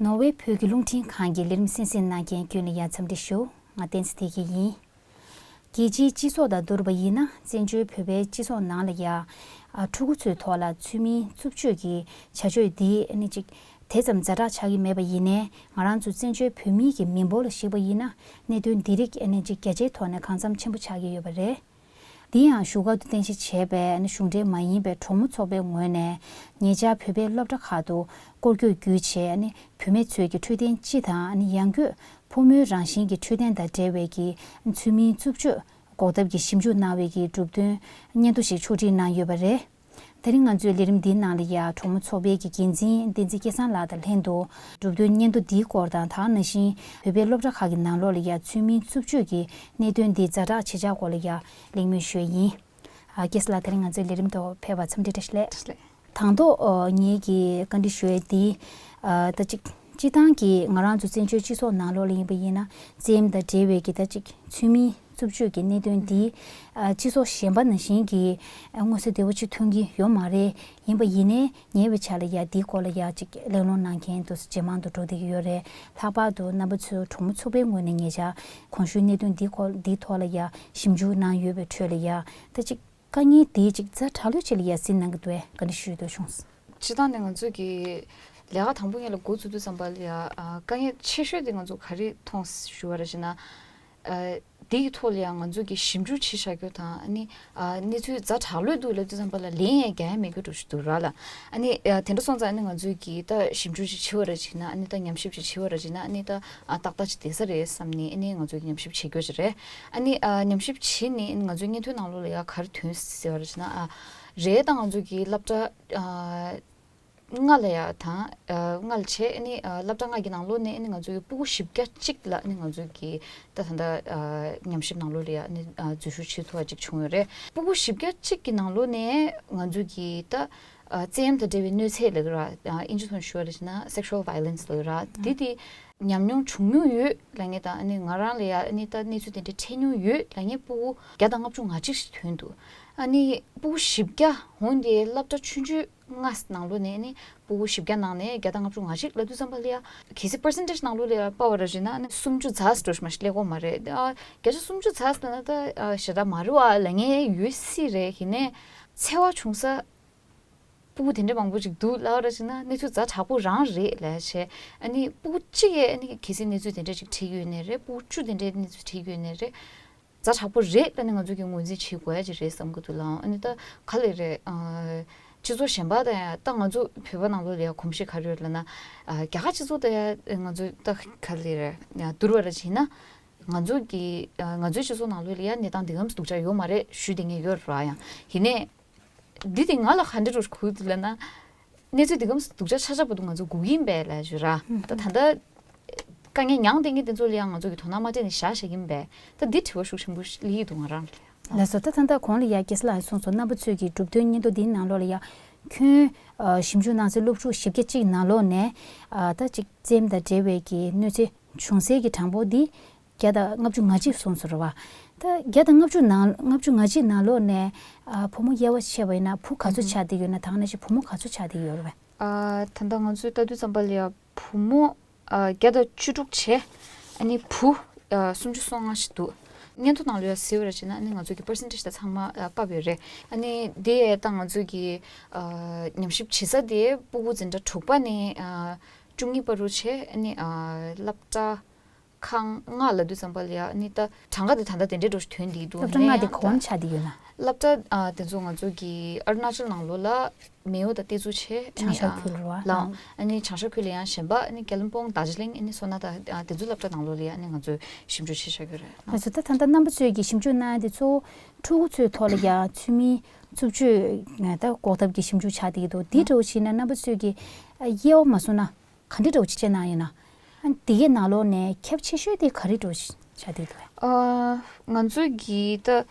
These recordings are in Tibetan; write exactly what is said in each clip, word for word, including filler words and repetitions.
ནོར་ཝེ་བོད་ཀྱི་རླུང་འཕྲིན་ཁང་གི་ལས་རིམ་གསན་གཟིགས་གནང་མཁན་ཁྱོན་ལ་ཡ་འཚམས་འདྲི་ཞུ། ང་བསྟན་འཛིན་བདེ་སྐྱིད་ཡིན། རྒྱལ་སྤྱིའི་སྤྱི་ཚོགས་དང་བསྡུར་བ་ཡིན་ན། བཙན་བྱོལ་བོད་པའི་སྤྱི་ཚོགས་ནང་ལ་ཡ། ཨ་ཕྲུ་གུ་ཚོའི་ཐོག་ལ་ཚུལ་མིན་རྩུབ་སྤྱོད་ཀྱི་བྱ་སྤྱོད་འདི་ཨ་ནི་ཅིག་དེ་ཙམ་ཛ་དྲག་ཆགས་ཀྱི་མེད་པ་ཡིན་ནའི། ང་རང་ཚོ་བཙན་བྱོལ་བོད་མིའི་གི་མི་འབོར་ལ་གཞིགས་པ་ཡིན་ན། གནད་དོན་འདི་རིགས་ཨ་ནི་ཅིག་རྒྱ་ཆེའི་ཐོག་ནས་གང་འཚམ་ཆེན་པོ་ཆགས་ཀྱི་ཡོད་པ་རེད། འདི་ཡང་བཞུགས་སྒར་དུ་རྟེན་གཞི་བྱས་པའི་ཨ་ནི་གཞུང་འབྲེལ་མ་ཡིན་པའི་གྲོགས་མོ་ཚོགས་པའི་ངོས་ནས། ཉེ་ཆར་བོད་པའི་སློབ་གྲྭ་ཁག་ཏུ་སྐོར་སྐྱོད་བརྒྱུད་བྱས། ཨ་ནི་བུད་མེད་ཚོའི་གི་འཕྲོད་བསྟེན་སྤྱི་དང་། ཨ་ནི་ཡང་སྒོས་ཕོ་མོའི་རང་བཞིན་གྱི་འཕྲོད་བསྟེན་དང་འབྲེལ་བའི་གི་ཚུལ་མིན་རྩུབ་སྤྱོད་འགོག་ཐབས་ཀྱི་ཞིབ་འཇུག་གནང་བའི་གི་གྲུབ་དོན་སྙན་ཐོ་ཞིག་ཕྱོགས་སྒྲིག་གནང་ཡོད་པ་རེད། དེ་རིང་ང་ཚོའི་ལས་རིམ་འདིའི་ནང་ལ་ཡ། གྲོགས་མོ་ཚོགས་པའི་གི་འགན་འཛིན་བསྟན་འཛིན་སྐལ་བཟང་ལགས་དང་ལྷན་དུ། གྲུབ་དོན་སྙན་ཐོ་འདིའི་སྐོར་དང་། དེ་ནང་བཞིན་བོད་པའི་སློབ་གྲྭ་ཁག་གི་ནང་ལོགས་ལ་ཡ་ཚུལ་མིན་རྩུབ་སྤྱོད་ཀྱི་གནད་དོན་འདི་ཛ་དྲག་ཆེ་ཆག་སྐོར་ལ་ཡ་གླེང་མོལ་ཞུ་ཡ་ཡིན། ཨ་སྐལ་བཟང་ལགས། དེ་རིང་ང་ཚོའི་ལས་རིམ་ཐོག་ཕེབས་པར་འཚམས་འདྲི་བཀྲ་ཤིས་བདེ་ལེགས། བཀྲ་ཤིས་བདེ་ལེགས། དང་ཐོག་ཨ་ངེད་ཀྱིས་བཀའ་འདྲི་ཞུ་ཡ་འདི། ཨ་ད་ཅིག་སྤྱིར་བཏང་གི་ང་རང་ཚོ་བཙན་བྱོལ་སྤྱི་ཚོགས་ནང་ལོགས་ལ་ཡིན་པ་ཡིན་ན། བཙན་གཡེམ་དང་འབྲེལ་བའི་གི་ད་ཅིག་ཚུལ་མིན་རྩུབ་སྤྱོད་ཀྱི་གནད་དོན་འདི། ཨ་སྤྱི་ཚོགས་གཞན་པ་ནང་བཞིན་གྱི་ཨ་མངོན་གསལ་དོད་པོ་ཅིག་མཐོང་གི་ཡོད་མ་རེད། ཡིན་པ་ཡིན་ནའི་ཉེ་བའི་ཆར་ལ་ཡ་འདིའི་སྐོར་ལ་ཡ་ཅིག་གླེང་སློང་གནང་མཁན་དུ་ཇེ་མང་དུ་འགྲོ་བསྡད་ཀྱི་ཡོད་རེད། ལྷག་པར་དུ་རྣམ་པ་ཚོའི་གྲོགས་མོ་ཚོགས་པའི་ངོས་ནས་ཉེ་ཆར་གོང་ཞུས་གནད་དོན་འདིའི་སྐོར་འདིའི་ཐོག་ལ་ཡ་ཞིབ་འཇུག་གནང་ཡོད་པའི་ཁྲོད་ལ་ཡ། ད་ཅིག་དཀའ་ངལ་འདི་ཅིག་ཛ་དྲག་ལོས་ཅིག་ལ་ཡ་ཟིན་གནང་གི་འདུག་པས། བཀའ་འདྲི་ཞུ་འདོད་བྱུང་། སྤྱིར་བཏང་ནས་ང་ཚོས་ཀྱི་ལས་ཀ་དང་པོ་ཉིད་ལ་འགོ་བཙུགས་དུས་ཙམ་པ་ལ་ཡ། ཨ་དཀའ་ངལ་ཆེ་ཤོས་དེ་ང་ཚོ་ག་རེ་མཐོང་ཞུ་བ་ར་བྱས་ན། ཨ་འདི་གི་ཐོག་ལ་ཡང་ང་ཚོས་ཀྱི་ཞིབ་འཇུག་བྱེད་བཞག་རྒྱུ་དང་། ཨ་ནི་ཨ་གནས་ཚུལ་ཛ་དྲག་ལོས་འདུག་ལབ་དུས་ཙམ་པ་ལ་ལན་ཡང་རྒྱག་ཡ་མེད་རྒྱུ་འདྲ་ཞིག་འདུག་ར་ལ། ཨ་ནི་ཨ་དེ་འདྲ་སོང་ཙང་ཨ་ནི་ང་ཚོས་ཀྱི་ད་ཞིབ་འཇུག་ཅིག་བྱེད་པ་ར་བྱས་ན། ཨ་ནི་ད་ཉམས་ཞིབ་ཅིག་བྱེད་པ་ར་བྱས་ན། ཨ་ནི་ད་ཨ་ཏག་ཏག་ཅིག་བསྡད་ས་རེད་བསམ་ནས། ཨ་ནི་ང་ཚོས་ཀྱི་ཉམས་ཞིབ་བྱེད་རྒྱུ་ཅིག་རེད། ཨ་ནི་ཨ་ཉམས་ཞིབ་བྱས་ནས་ང་ཚོའི་སྙན་ཐོའི་ནང་ལོགས་ལ་ཡ་ག་རེ་ཐོན་ཟེར་བ་ར་བྱས་ན། ཨ་རེད། ད་ང་ཚོས་ཀྱི་སློབ་གྲྭ་ཨ་ལྔ་ལ་ཡ་དང་། ཨ་ལྔ་ལ་བྱས། ཨ་ནི་ཨ་སློབ་གྲྭ་ལྔ་གི་ནང་ལོགས་ནས་ཨ་ནི་ང་ཚོ་གི་སྤུ་གུ་བཞི་བརྒྱ་གཅིག་ལ་ཨ་ནི་ང་ཚོ་གི་ད་ད་ལྟ་ཨ་ཉམས་ཞིབ་ནང་ལོགས་ལ་ཡ་ཨ་ནི་ཨ་འཛུལ་ཞུགས་བྱེད་ཐུབ་པ་ཅིག་བྱུང་ཡོད་རེད། སྤུ་གུ་བཞི་བརྒྱ་གཅིག་གི་ནང་ལོགས་ནས་ང་ཚོ་གི་ད་ཨ་བཙན་གཡེམ་དང་འབྲེལ་བའི་གནོད་འཚེ་ལབ་ཀྱི་ར། ཨ་ཨིན་ཇི་ཐོག་ནས་ཞུ་བ་ར་བྱས་ན་sexual violence ལབ་ཀྱི་ར། དེ་དེ་ཉམས་མྱོང་བྱུང་མྱོང་ཡོད་ལབ་མཁན་དང་། ཨ་ནི་ང་རང་ལ་ཡ་ཨ་ནི་ད་གནས་ཚུལ་དེ་འདྲ་འཕྲད་མྱོང་ཡོད་ལབ་མཁན་སྤུ་གུ་བརྒྱ་དང་ལྔ་བཅུ་ང་གཅིག་ཞིག་ཐོན་འདུག་ཨ་ནི་སྤུ་གུ་བཞི་བརྒྱ་འོང་དེ་སློབ་གྲྭ་ཆུང་ཆུང་ལྔ་ནང་ལོགས་ནས་ནི་སྤུ་གུ་བཞི་བརྒྱ་ནང་ནས་བརྒྱ་དང་ལྔ་བཅུ་ང་གཅིག་ལབ་དུས་ཙམ་པ་ལ་ཡ། གལ་སྲིད་percentage ནང་ལོགས་ལ་ཡ་དཔག་པ་ར་བྱས་ན། ཨ་ནི་སུམ་ཅུ་ཙམ་ཞིག་འགྲོ་ཞིག་མ་ཞིག་སླེབས་ཀྱི་ཡོད་མ་རེད། ཨ་བརྒྱ་ཆ་སུམ་ཅུ་ཙམ་ཟེར་ན་ད་ཨ་ཞེ་དྲག་མ་རེད་པ་ལབ་མཁན་ཡོད་སྲིད་རེད། ཡིན་ནའི་འཚེ་བ་བྱུང་ས་སྤུ་གུ་དེ་འདྲ་མང་པོ་ཅིག་འདུག་ལབ་པ་ར་བྱས་ན། གནས་ཚུལ་ཛ་དྲག་པོ་རང་རེད་ལབ་བྱས། ཨ་ནི་སྤུ་གུ་གཅིག་གིས་ཨ་ནི་གལ་སྲིད་གནས་ཚུལ་དེ་འདྲ་ཅིག་འཕྲད་ཀྱི་ཡོད་ནའི་རེད། སྤུ་གུ་བཅུ་དེ་འདྲའི་གནས་ཚུལ་འཕྲད་ཀྱི་ཡོད་ནའི་རེད། ཛ་དྲག་པོ་རེད་ལབ་ནས་ང་ཚོ་གིས་ངོས་འཛིན་བྱེད་དགོས་ཡ་ཅིག་རེད་བསམ་གྱི་འདུག་ལགས། ཨ་ནི་ད་ག་ལེར་རེད། ཨ་སྤྱི་ཚོགས་གཞན་པ་དང་ཡང་། ད་ང་ཚོ་བོད་པ་ནང་ལོགས་ལ་ཡང་གོམས་གཤིས་ག་རེ་ཡོད་ལབ་ན། ཨ་རྒྱ་གར་སྤྱི་ཚོགས་དང་ཡང་ང་ཚོ་ད་ག་ལེར་རེད། ཡང་བསྡུར་བ་ར་བྱས་ན། ང་ཚོ་གི་ཨ་ང་ཚོའི་སྤྱི་ཚོགས་ནང་ལོགས་ལ་ཡང་གནས་སྟངས་འདི་གམ་སྡུག་ཅག་ཡོད་མ་རེད་ཞུ་བསྡད་མཁན་ཡོད་རེད་པ། ཡང་ཡིན་ནའི་འདི་དེ་ང་ལ་ག་འདྲ་འདྲ་ཞིག་གོ་གི་འདུག་ལབ་ན། གནས་ཚུལ་འདི་གམ་སྡུག་ཅག་ཆགས་ཆགས་པོ་འདུག་ང་ཚོ་སྒུག་གི་ཡིན་པས་ལབ་ཞུ་ར། ད་ད་ལྟ་དཀའ་ངལ་མྱངས་བསྡད་མཁན་དེ་ཚོ་ལ་ཡང་ང་ཚོ་གིས་དོ་སྣང་མ་སྤྲད་ནས་བཞག་བཞག་གི་ཡིན་པས། ད་འདི་དྲི་བ་ཤུགས་ཆེན་པོ་སླེབས་ཀྱི་འདུག་ང་རང་ལ། ལགས་སོ། ད་ད་ལྟ་གོང་ལ་ཡ་སྐལ་བཟང་ལགས་གསུངས་སོང་། རྣམ་པ་ཚོས་ཀྱི་གྲུབ་དོན་སྙན་ཐོ་འདིའི་ནང་ལོགས་ལ་ཡ། ཁྱོན་ཨ་ཞིབ་འཇུག་གནང་སའི་སློབ་ཕྲུག་བཞི་བརྒྱ་གཅིག་ནང་ལོགས་ནས། ཨ་ད་ཅིག་བཙན་གཡེམ་དང་འབྲེལ་བའི་གི་གནོད་འཚེ་བྱུང་སའི་གི་གྲངས་འབོར་འདི་བརྒྱ་དང་ལྔ་བཅུ་ང་གཅིག་སོང་ཟེར་བ། ད་བརྒྱ་དང་ལྔ་བཅུ་ནང་ལྔ་བཅུ་ང་གཅིག་ནང་ལོགས་ནས་ཨ་བུ་མོ་དབྱེ་བ་ཕྱེ་བ་ཡིན་ན་བུ་ག་ཚོད་ཆགས་བསྡད་ཡོད་ན། དེ་ནང་བཞིན་བུ་མོ་ག་ཚོད་ཆགས་བསྡད་ཡོད་རེད་པས། ཨ་ད་ལྟ་ང་ཚོས་ལྟ་དུས་ཙམ་པ་ལ་ཡ་བུ་མོ་ཨ་བརྒྱ་དང་བཅུ་དྲུག་བྱས། ཨ་ནི་བུ་ཨ་སུམ་ཅུ་སོ་ལྔ་ཞིག་འདུག་སྙན་ཐོ་ནང་ལ་ཡ་གཟིགས་པ་ར་བྱས་ན། ཨ་ནི་ང་ཚོ་གི་percentage ད་ཚང་མ་ཨ་ཕབ་ཡོད་རེད། ཨ་ནི་དེ་ད་ང་ཚོ་གི་ཨ་ཉམས་ཞིབ་བྱེད་ས་དེ་སྤུ་གུ་འཛིན་གྲྭ་དྲུག་པ་ནས་ཨ་བཅུ་གཉིས་བར་དུ་བྱས། ཨ་ནི་ཨ་སློབ་གྲྭ་ཁག་ལྔ་ལབ་དུས་ཙམ་པ་ལ་ཡ། ཨ་ནི་ད་གྲངས་ཀ་དེ་ད་ལྟ་དེ་འདྲའི་འདྲ་ཞིག་ཐོན་བསྡད་འདུག་སློབ་གྲྭ་ལྔ་དེ་ག་པར་ཆགས་བསྡད་ཡོད་ན། སློབ་གྲྭ་ཨ་དེ་ཚོ་ང་ཚོ་གི་ཨ་རུ་ན་ཅལ་ནང་ལོགས་ལ་མེའོ་དང་ཏེ་ཙུའུ་བྱས། ཨ་ནི་བྱང་ཤར་ཨ་ཁུལ་རེད་པ། ལའོ། ཨ་ནི་བྱང་ཤར་ཁུལ་ལ་ཡང་གཞན་པ། ཨ་ནི་ཀེ་ལོན་སྦུག་དར་ཇི་ལིང་། ཨ་ནི་སོ་ན་ད་ཨ་དེ་ཚོ་སློབ་གྲྭ་ནང་ལོགས་ལ་ཡ་ཨ་ནི་ང་ཚོས་ཞིབ་འཇུག་བྱས་བཞག་གི་རེད། ལགས་སོ། ད་ད་ལྟ་རྣམ་པ་ཚོས་ཀྱི་ཞིབ་འཇུག་གནང་ཡ་དེ་ཚོ་ཕྲུ་གུ་ཚོའི་ཐོག་ལ་ཡ་ཚུལ་མིན་རྩུབ་སྤྱོད་ད་འགོག་ཐབས་ཀྱི་ཞིབ་འཇུག་ཆགས་བསྡད་ཀྱི་འདུག་འདི་འདྲ་བོ་བྱས་ན་རྣམ་པ་ཚོས་ཀྱི་ཨ་དབྱེ་བ་མ་བཟུང་ན། ག་འདྲ་འདྲ་བོ་ཅིག་བྱས་གནང་ཡོད་ན། ཨ་འདི་གའི་ནང་ལོགས་ནས་ཁྱབ་ཆེ་ཤོས་དེ་ག་རེ་འདྲ་བོ་ཞིག་ཆགས་བསྡད་འདུག་གས། ཨ་ང་ཚོའི་གི་ད་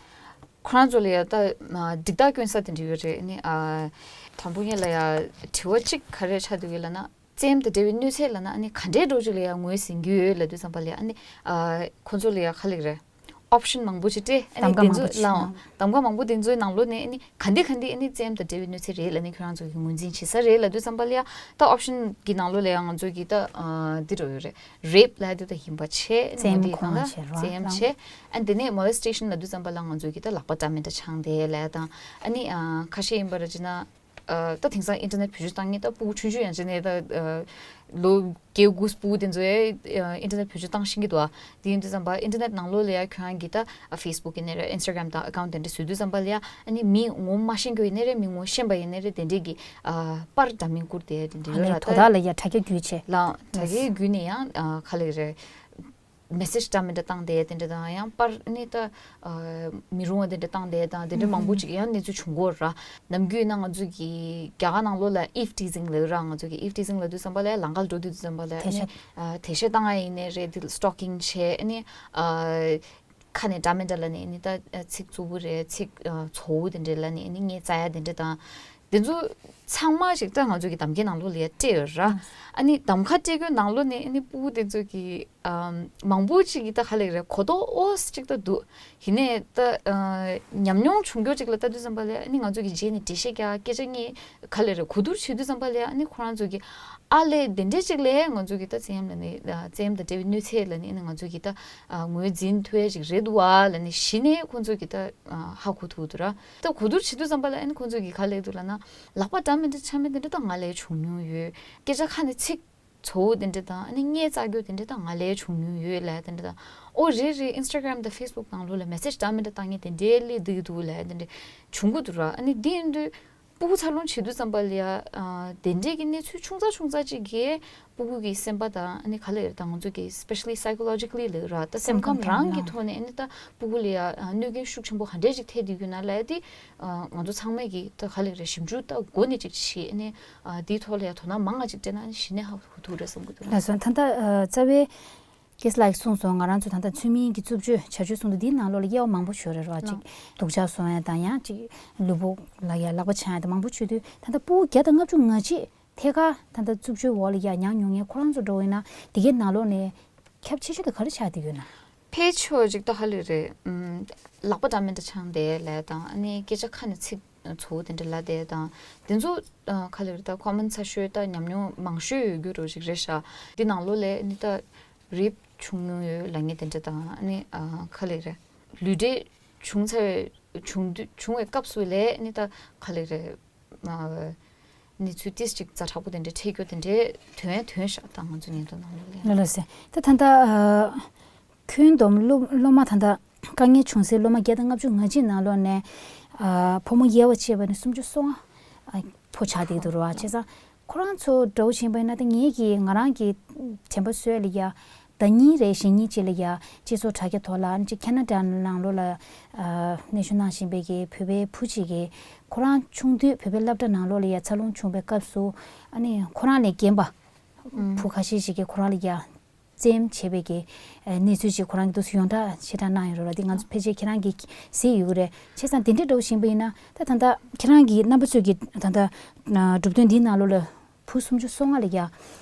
ཁོ་རང་ཚོ་ལ་ཡ་ད་ཨ་འགྲིག་རྟགས་སྐྱོན་ས་དེ་འདྲ་ཡོད་རེད། ཨ་ནི་ཨ་དང་པོ་ཉིད་ལ་ཡ་དྲི་བ་གཅིག་ག་རེ་ཆགས་བསྡད་ཡོད་ལབ་ན། བཙན་གཡེམ་དང་འབྲེལ་བའི་གནོད་འཚེ་ལབ་ན། ཨ་ནི་ག་འདྲའི་འདྲ་བོ་ཅིག་ལ་ཡ་ངོས་ཟིན་གྱི་ཡོད་ལབ་དུས་ཙམ་པ་ལ་ཡ། ཨ་ནི་ཨ་ཁོ་ཚོ་ལ་ཡ་ག་ལབ་ཀྱི་རེད། option མང་པོ་ཞིག་སྤྲད། ཨ་ནི་གདམ་ག་དེ་མང་པོ་ཚོ་ཞིག་ལའང་གནང་། གདམ་ག་མང་པོ་དེ་ཚོའི་ནང་ལོགས་ནས་ཨ་ནི་ག་འདི་ག་འདི་ཨ་ནི་རྩེད་མོ་དང་འབྲེལ་བའི་གནོད་འཚེ་རེད་ལབ་ནས་ཁྱོད་རང་ཚོ་གིས་ངོས་འཛིན་བྱེད་ས་རེད་ལབ་དུས་ཙམ་པ་ལ་ཡང་། ད་option གི་ནང་ལོགས་ལ་ཡང་ང་ཚོ་གིས་ད་ཨ་འདི་འགྲོ་ཡོད་རེད། rape ལབ་དེ་ད་ཡིན་པ་བྱས། ཨ་ནི་རྩེད་མོ་འདི་གང་ལ་ཁོང་བྱེད་རོགས་རྩེད་མོ་གནང་། བྱས། ཨ་ནི་དེ་ནས་molestation ལབ་དུས་ཙམ་པ་ལ་ང་ཚོ་གིས་ད་ལག་པ་འདྲ་མི་འདྲ་འཆང་བསྡད་ལབ་དང་། ཨ་ནི་ཨ་ཁ་ཤས་ཡིན་པ་ར་ཅིག་ན། ཨ་ད་དེང་སང་internet བེད་སྤྱོད་བཏང་མཁན་ད་སྤུ་གུ་ཆུང་ཆུང་ཡང་ཅིག་ནས་ད་ཨ་ལོ་བརྒྱད་དགུ་སྤུ་གུ་དེ་ཚོ་ཡང་internet བེད་སྤྱོད་བཏང་ཤེས་ཀྱི་འདུག་ཨ། དེ་ཡིན་དུས་ཙམ་པ་internet ནང་ལོགས་ལ་ཡང་ཁྱོད་རང་གིས་ད་ཨ་Facebook ཡིན་ནའི་རེད། Instagram དང་account དེ་འདྲ་བཟོ་དུས་ཙམ་པ་ལ་ཡང་ཨ་ནི་མི་ངོ་མ་ཤེས་མཁན་ཡིན་ནའི་རེད། མི་ངོ་ཤེས་པ་ཡིན་ནའི་རེད། དེ་འདྲས་ཀྱི་ཨ་པར་འདྲ་མིན་བསྐུར་ཏེ་དེ་འདྲས་ཨ་ཡོད་ནི་ར། དོ་ད་བདག་ལ་ཡ་དྲ་རྒྱ་བརྒྱུད་བྱས། ལའང་དྲ་རྒྱའི་བརྒྱུད་ནས་ཡང་ཨ་ག་ལེ་རེད། message འདྲ་མི་འདྲ་བཏང་བསྡད་དེ་འདྲ་དང་། ཡང་པར་ནི་ད་ཨ་མི་རུང་བ་དེ་འདྲ་བཏང་བསྡད་དང་། དེ་འདྲ་མང་པོ་ཅིག་ཡང་གནས་ཚུལ་བྱུང་གི་ཡོད་ར། ནམ་རྒྱུན་ན་ང་ཚོ་གི་རྒྱ་གར་ནང་ལོགས་ལ་eve teasing ལབ་ར། ང་ཚོ་གི་eve teasing ལབ་དུས་ཙམ་པ་ལ་ལམ་ཁར་འགྲོ་དུས་ཙམ་པ་ལ་དེ་ནི་ཤ་ཨ་དེ་ཤ་བཏང་ཡ་ཡིན་ནའི་རེད། དེ་stalking བྱས། ཨ་ནི་ཨ་ཁ་ནས་འདྲ་མི་འདྲ་ལབ་ནས་ཨ་ནི་ད་ཚིག་རྩུབ་པོ་རེད། ཚིག་ཨ་ཚ་བོ་དེ་འདྲ་ལབ་ནས་ཨ་ནི་བརྙས་བཙལ་ཡ་དེ་འདྲ་དང་། དེ་ཚོ་ཚང་མ་ཞིག་ད་ང་ཚོ་གི་གདམ་གའི་ནང་ལོགས་ལ་ཡ་སྤྲད་ཡོད་ར། ཨ་ནི་གདམ་ག་སྤྲད་རྒྱུའི་ནང་ལོགས་ནས་ཨ་ནི་སྤུ་གུ་དེ་ཚོ་གི་ཨམ་མང་པོ་ཅིག་གི་ད་ག་ལེ་རེད། གོ་རྟོགས་ཨོས་ཅིག་ད་འདུག་ཡིན་ནའི་ད་ཨ་ཉམས་མྱོང་བྱུང་རྒྱུ་ཅིག་ལ་ལྟ་དུས་ཙམ་པ་ལ་ཨ་ནི་ང་ཚོ་གི་རྗེས་ནས་འགྲེལ་བཤད་རྒྱག་སྐད་ཆ་བརྙས་ག་ལེ་རེད། གོ་བསྡུར་བྱེད་དུས་ཙམ་པ་ལ་ཨ་ནི་ཁོ་རང་ཚོ་གི་ཨ་ལས་དེ་འདྲས་ཅིག་ལས་ང་ཚོ་གི་ད་རྩེད་མོ་ལབ་ནི་ཨ་རྩེད་མོ་དང་འབྲེལ་བའི་གནོད་འཚེ་ལབ་ནི་ཨ་ནི་ང་ཚོ་གི་ད་ཨ་ངོས་འཛིན་ཐུབ་ཡ་ཅིག་རེད་འདུག་བ་ལབ་ནི་གཞི་ནས་ཁོ་ཚོ་གི་ད། ཨ་ཧ་གོ་ཐུབ་འདུག་ར། ད་གོ་བསྡུར་བྱེད་དུས་ཙམ་པ་ལ་ཨ་ནི་ཁོང་ཚོས་ཀྱིས་ག་ལབ་འདུག་ལབ་ན། ལག་པ་འདྲ་མི་འདྲ་འཆང་མི་དེ་འདྲ་ད་ང་ལ་བྱུང་མྱོང་ཡོད། སྐད་ཆ་ཁ་ནས་ཚིག་ཚ་བོ་དེ་འདྲ་དང་། ཨ་ནི་བརྙས་བཙལ་རྒྱུ་དེ་འདྲ་ད་ང་ལ་བྱུང་མྱོང་ཡོད་ལབ་དེ་འདྲ་དང་། ཨོ་རེད་རེད། Instagram དང་Facebook ནང་ལོགས་ལ་message འདྲ་མི་འདྲ་བཏང་མཁན་དེ་འདྲའི་སླེབས་བསྡད་ཀྱི་འདུག་ལབ་དེ་འདྲ་བྱུང་གི་འདུག་ར། ཨ་ནི་དེ་ཡིན་དུས་སྤུ་གུ་འཚར་ལོངས་བྱེད་དུས་ཙམ་པ་ལ་ཡ། ཨ་དེ་འདྲའི་གི་གནས་ཚུལ་ཆུང་ཙག་ཆུང་ཙག་ཅིག་གིས་སྤུ་གུ་གི་སེམས་པ་དང་། ཨ་ནི་ག་ལབ་ཡོད་རེད། ད་ང་ཚོ་གི་especially psychologically ལབ་ར། ད་སེམས་ཁམས་རང་གི་ཐོག་ནས་ཨ་ནི་ད་སྤུ་གུ་ལ་ཡ་ཨ་གནོད་སྐྱོན་ཤུགས་ཆེན་པོ་ག་འདྲས་ཅིག་ཐེབས་བསྡད་ཡོད་ན་ལབ་ཡ་དེ། ཨ་ང་ཚོ་ཚང་མས་ཀྱིས་ད་ག་ལབ་རེད། ཞིབ་འཇུག་ད་འགོ་ནས་ཅིག་བྱེད། ཨ་ནི་ཨ་དེའི་ཐོག་ལ་ཡ་དོ་སྣང་མང་ང་ཅིག་སྤྲད་ན་ཨ་ནི་གཞི་ནས་ཧ་གོ་ཐུབ་རེད་བསམ་གྱི་འདུག་ལགས་སོ། ད་ལྟ་ཨ་རྩ་བའི་ཀེས་ལགས་གསུངས་སོང་། ང་རང་ཚོ་ད་ལྟ་ཚུལ་མིན་གྱི་རྩུབ་སྤྱོད་བྱ་སྤྱོད་གསུམ་དུ་འདིའི་ནང་ལོགས་ལ་དབྱེ་བ་མང་པོ་ཡོད་རེད་བ། ཅིག་སྡུག་ཅག་བཟོ་ཡ་དང་། ཡང་ཅིག་ལུས་པོ་ལ་ཡ་ལག་པ་འཆང་ཡ་དང་མང་པོ་བྱེད་དུས། ད་ལྟ་སྤུ་གུ་བརྒྱ་དང་ལྔ་བཅུ་ང་གཅིག་ཐད་ཀར་ད་ལྟ་རྩུབ་སྤྱོད་འོག་ལ་ཡ་མྱངས་མྱོང་མཁན་ཁོ་རང་ཚོ་འདྲ་བོ་ཡིན་ན། དེ་གའི་ནང་ལོགས་ནས་ཁྱབ་ཆེ་ཤོས་དེ་ག་རེ་ཆགས་བསྡད་ཡོད་ན། ཕལ་ཆེ་བ་ཅིག་ད་ག་ལབ་རེད། ཨམ་ལག་པ་འདྲ་མི་འདྲ་འཆང་བསྡད་ལབ་དང་། ཨ་ནི་སྐད་ཆ་ཁ་ནས་ཚིག་ཚ་བོ་དེ་འདྲ་ལབ་བསྡད་དང་། དེ་ཚོ་ཨ་ག་ལབ་རེད། ད་common ཚ་ཤོས་ད་ཉམས་མྱོང་མང་ཤོས་ཡོད་རྒྱུ་འདྲ་བོ་ཅིག་རེད་ཤག་འདི་ནང་ལོགས་ལ་ཨ་ནི་ད་rape བྱུང་མྱོང་ཡོད་ལབ་མཁན་དེ་འདྲ་དང་། ཨ་ནི་ཨ་ག་ལབ་རེད། ལུས་འབྲེལ་བྱུང་ཚར་བའི་བྱུང་དུས་བྱུང་བའི་སྐབས་སུ་ལ་ཨ་ནི་ད་ག་ལབ་རེད། ཨ་གནས་ཚུལ་ཏིས་ཅིག་ཛ་དྲག་པོ་དེ་འདྲ་འཕྲད་རྒྱུ་དེ་འདྲའི་དོན་ཡང་དོན་ཤག་ད་ང་ཚོ་ཉིན་ཐོ་ནང་ལོགས་ལ། ལགས་ལགས་སེ། ད་ད་ལྟ་ཨ་ཁྱོན་བསྡོམས་སློབ་སློབ་མ་ད་ལྟ་དཀའ་ངལ་བྱུང་སའི་སློབ་མ་བརྒྱ་དང་ལྔ་བཅུ་ང་གཅིག་ནང་ལོགས་ནས་ཨ་ཕོ་མོ་དབྱེ་བ་ཕྱེ་བ་ནས་སུམ་ཅུ་སོ་ལྔ་ཨ་ཕོ་ཆགས་བསྡད་འདུག་རེད་བ། བྱས་ཙང་ཁོ་རང་ཚོ་འདྲ་བོ་ཞིག་ཡིན་པ་ཡིན་ན། ད་ངེད་ཀྱིས་ང་རང་གི་དྲན་པ་གསོས་ལ་ཡ། ཟླ་གཉིས་རེ་གཞེས་ནིང་གཅིག་ལ་ཡ་སྤྱི་ཚོགས་དྲ་རྒྱ་ཐོག་ལ། ཨ་ནི་ཅིག་ཁེ་ན་ཌ་ནང་ལོགས་ལ་ཨ་གནས་སྤོ་གནང་བཞིན་པའི་གི་བོད་པའི་བུ་གཅིག་གིས་ཁོ་རང་ཆུང་དུས་བོད་པའི་སློབ་གྲྭ་ནང་ལོགས་ལ་ཡ་འཚར་ལོངས་བྱུང་བའི་སྐབས་སུ། ཨ་ནི་ཁོ་རང་ལས་རྒན་པ་ཨུམ་བུ་ཁ་ཤས་ཤིག་གིས་ཁོ་རང་ལ་ཡ་རྩེད་མོ་བྱས་པའི་གི་ཨ་གནས་ཚུལ་ཅིག་ཁོ་རང་གིས་འདུག་སེ་ཡོངས་གྲགས་ཆེ་དྲགས་གནང་ཡོད་རེད་བ། འདི་ང་ཚོ་ཕལ་ཆེར་ཁྱེད་རང་གིས་གཟིགས་ཡོད་ཀྱི་རེད། བྱས་ཙང་དེ་འདྲའི་འདྲ་བོ་ཞིག་ཡིན་པ་ཡིན་ན། ད་ད་ལྟ་ཁྱེད་རང་གིས་རྣམ་པ་ཚོས་ཀྱིས་ད་ལྟ་ཨ་གྲུབ་དོན་འདིའི་ནང་ལོགས་ལ་བུ་སུམ་ཅུ་སོ་ལྔ་ལ་ཡ།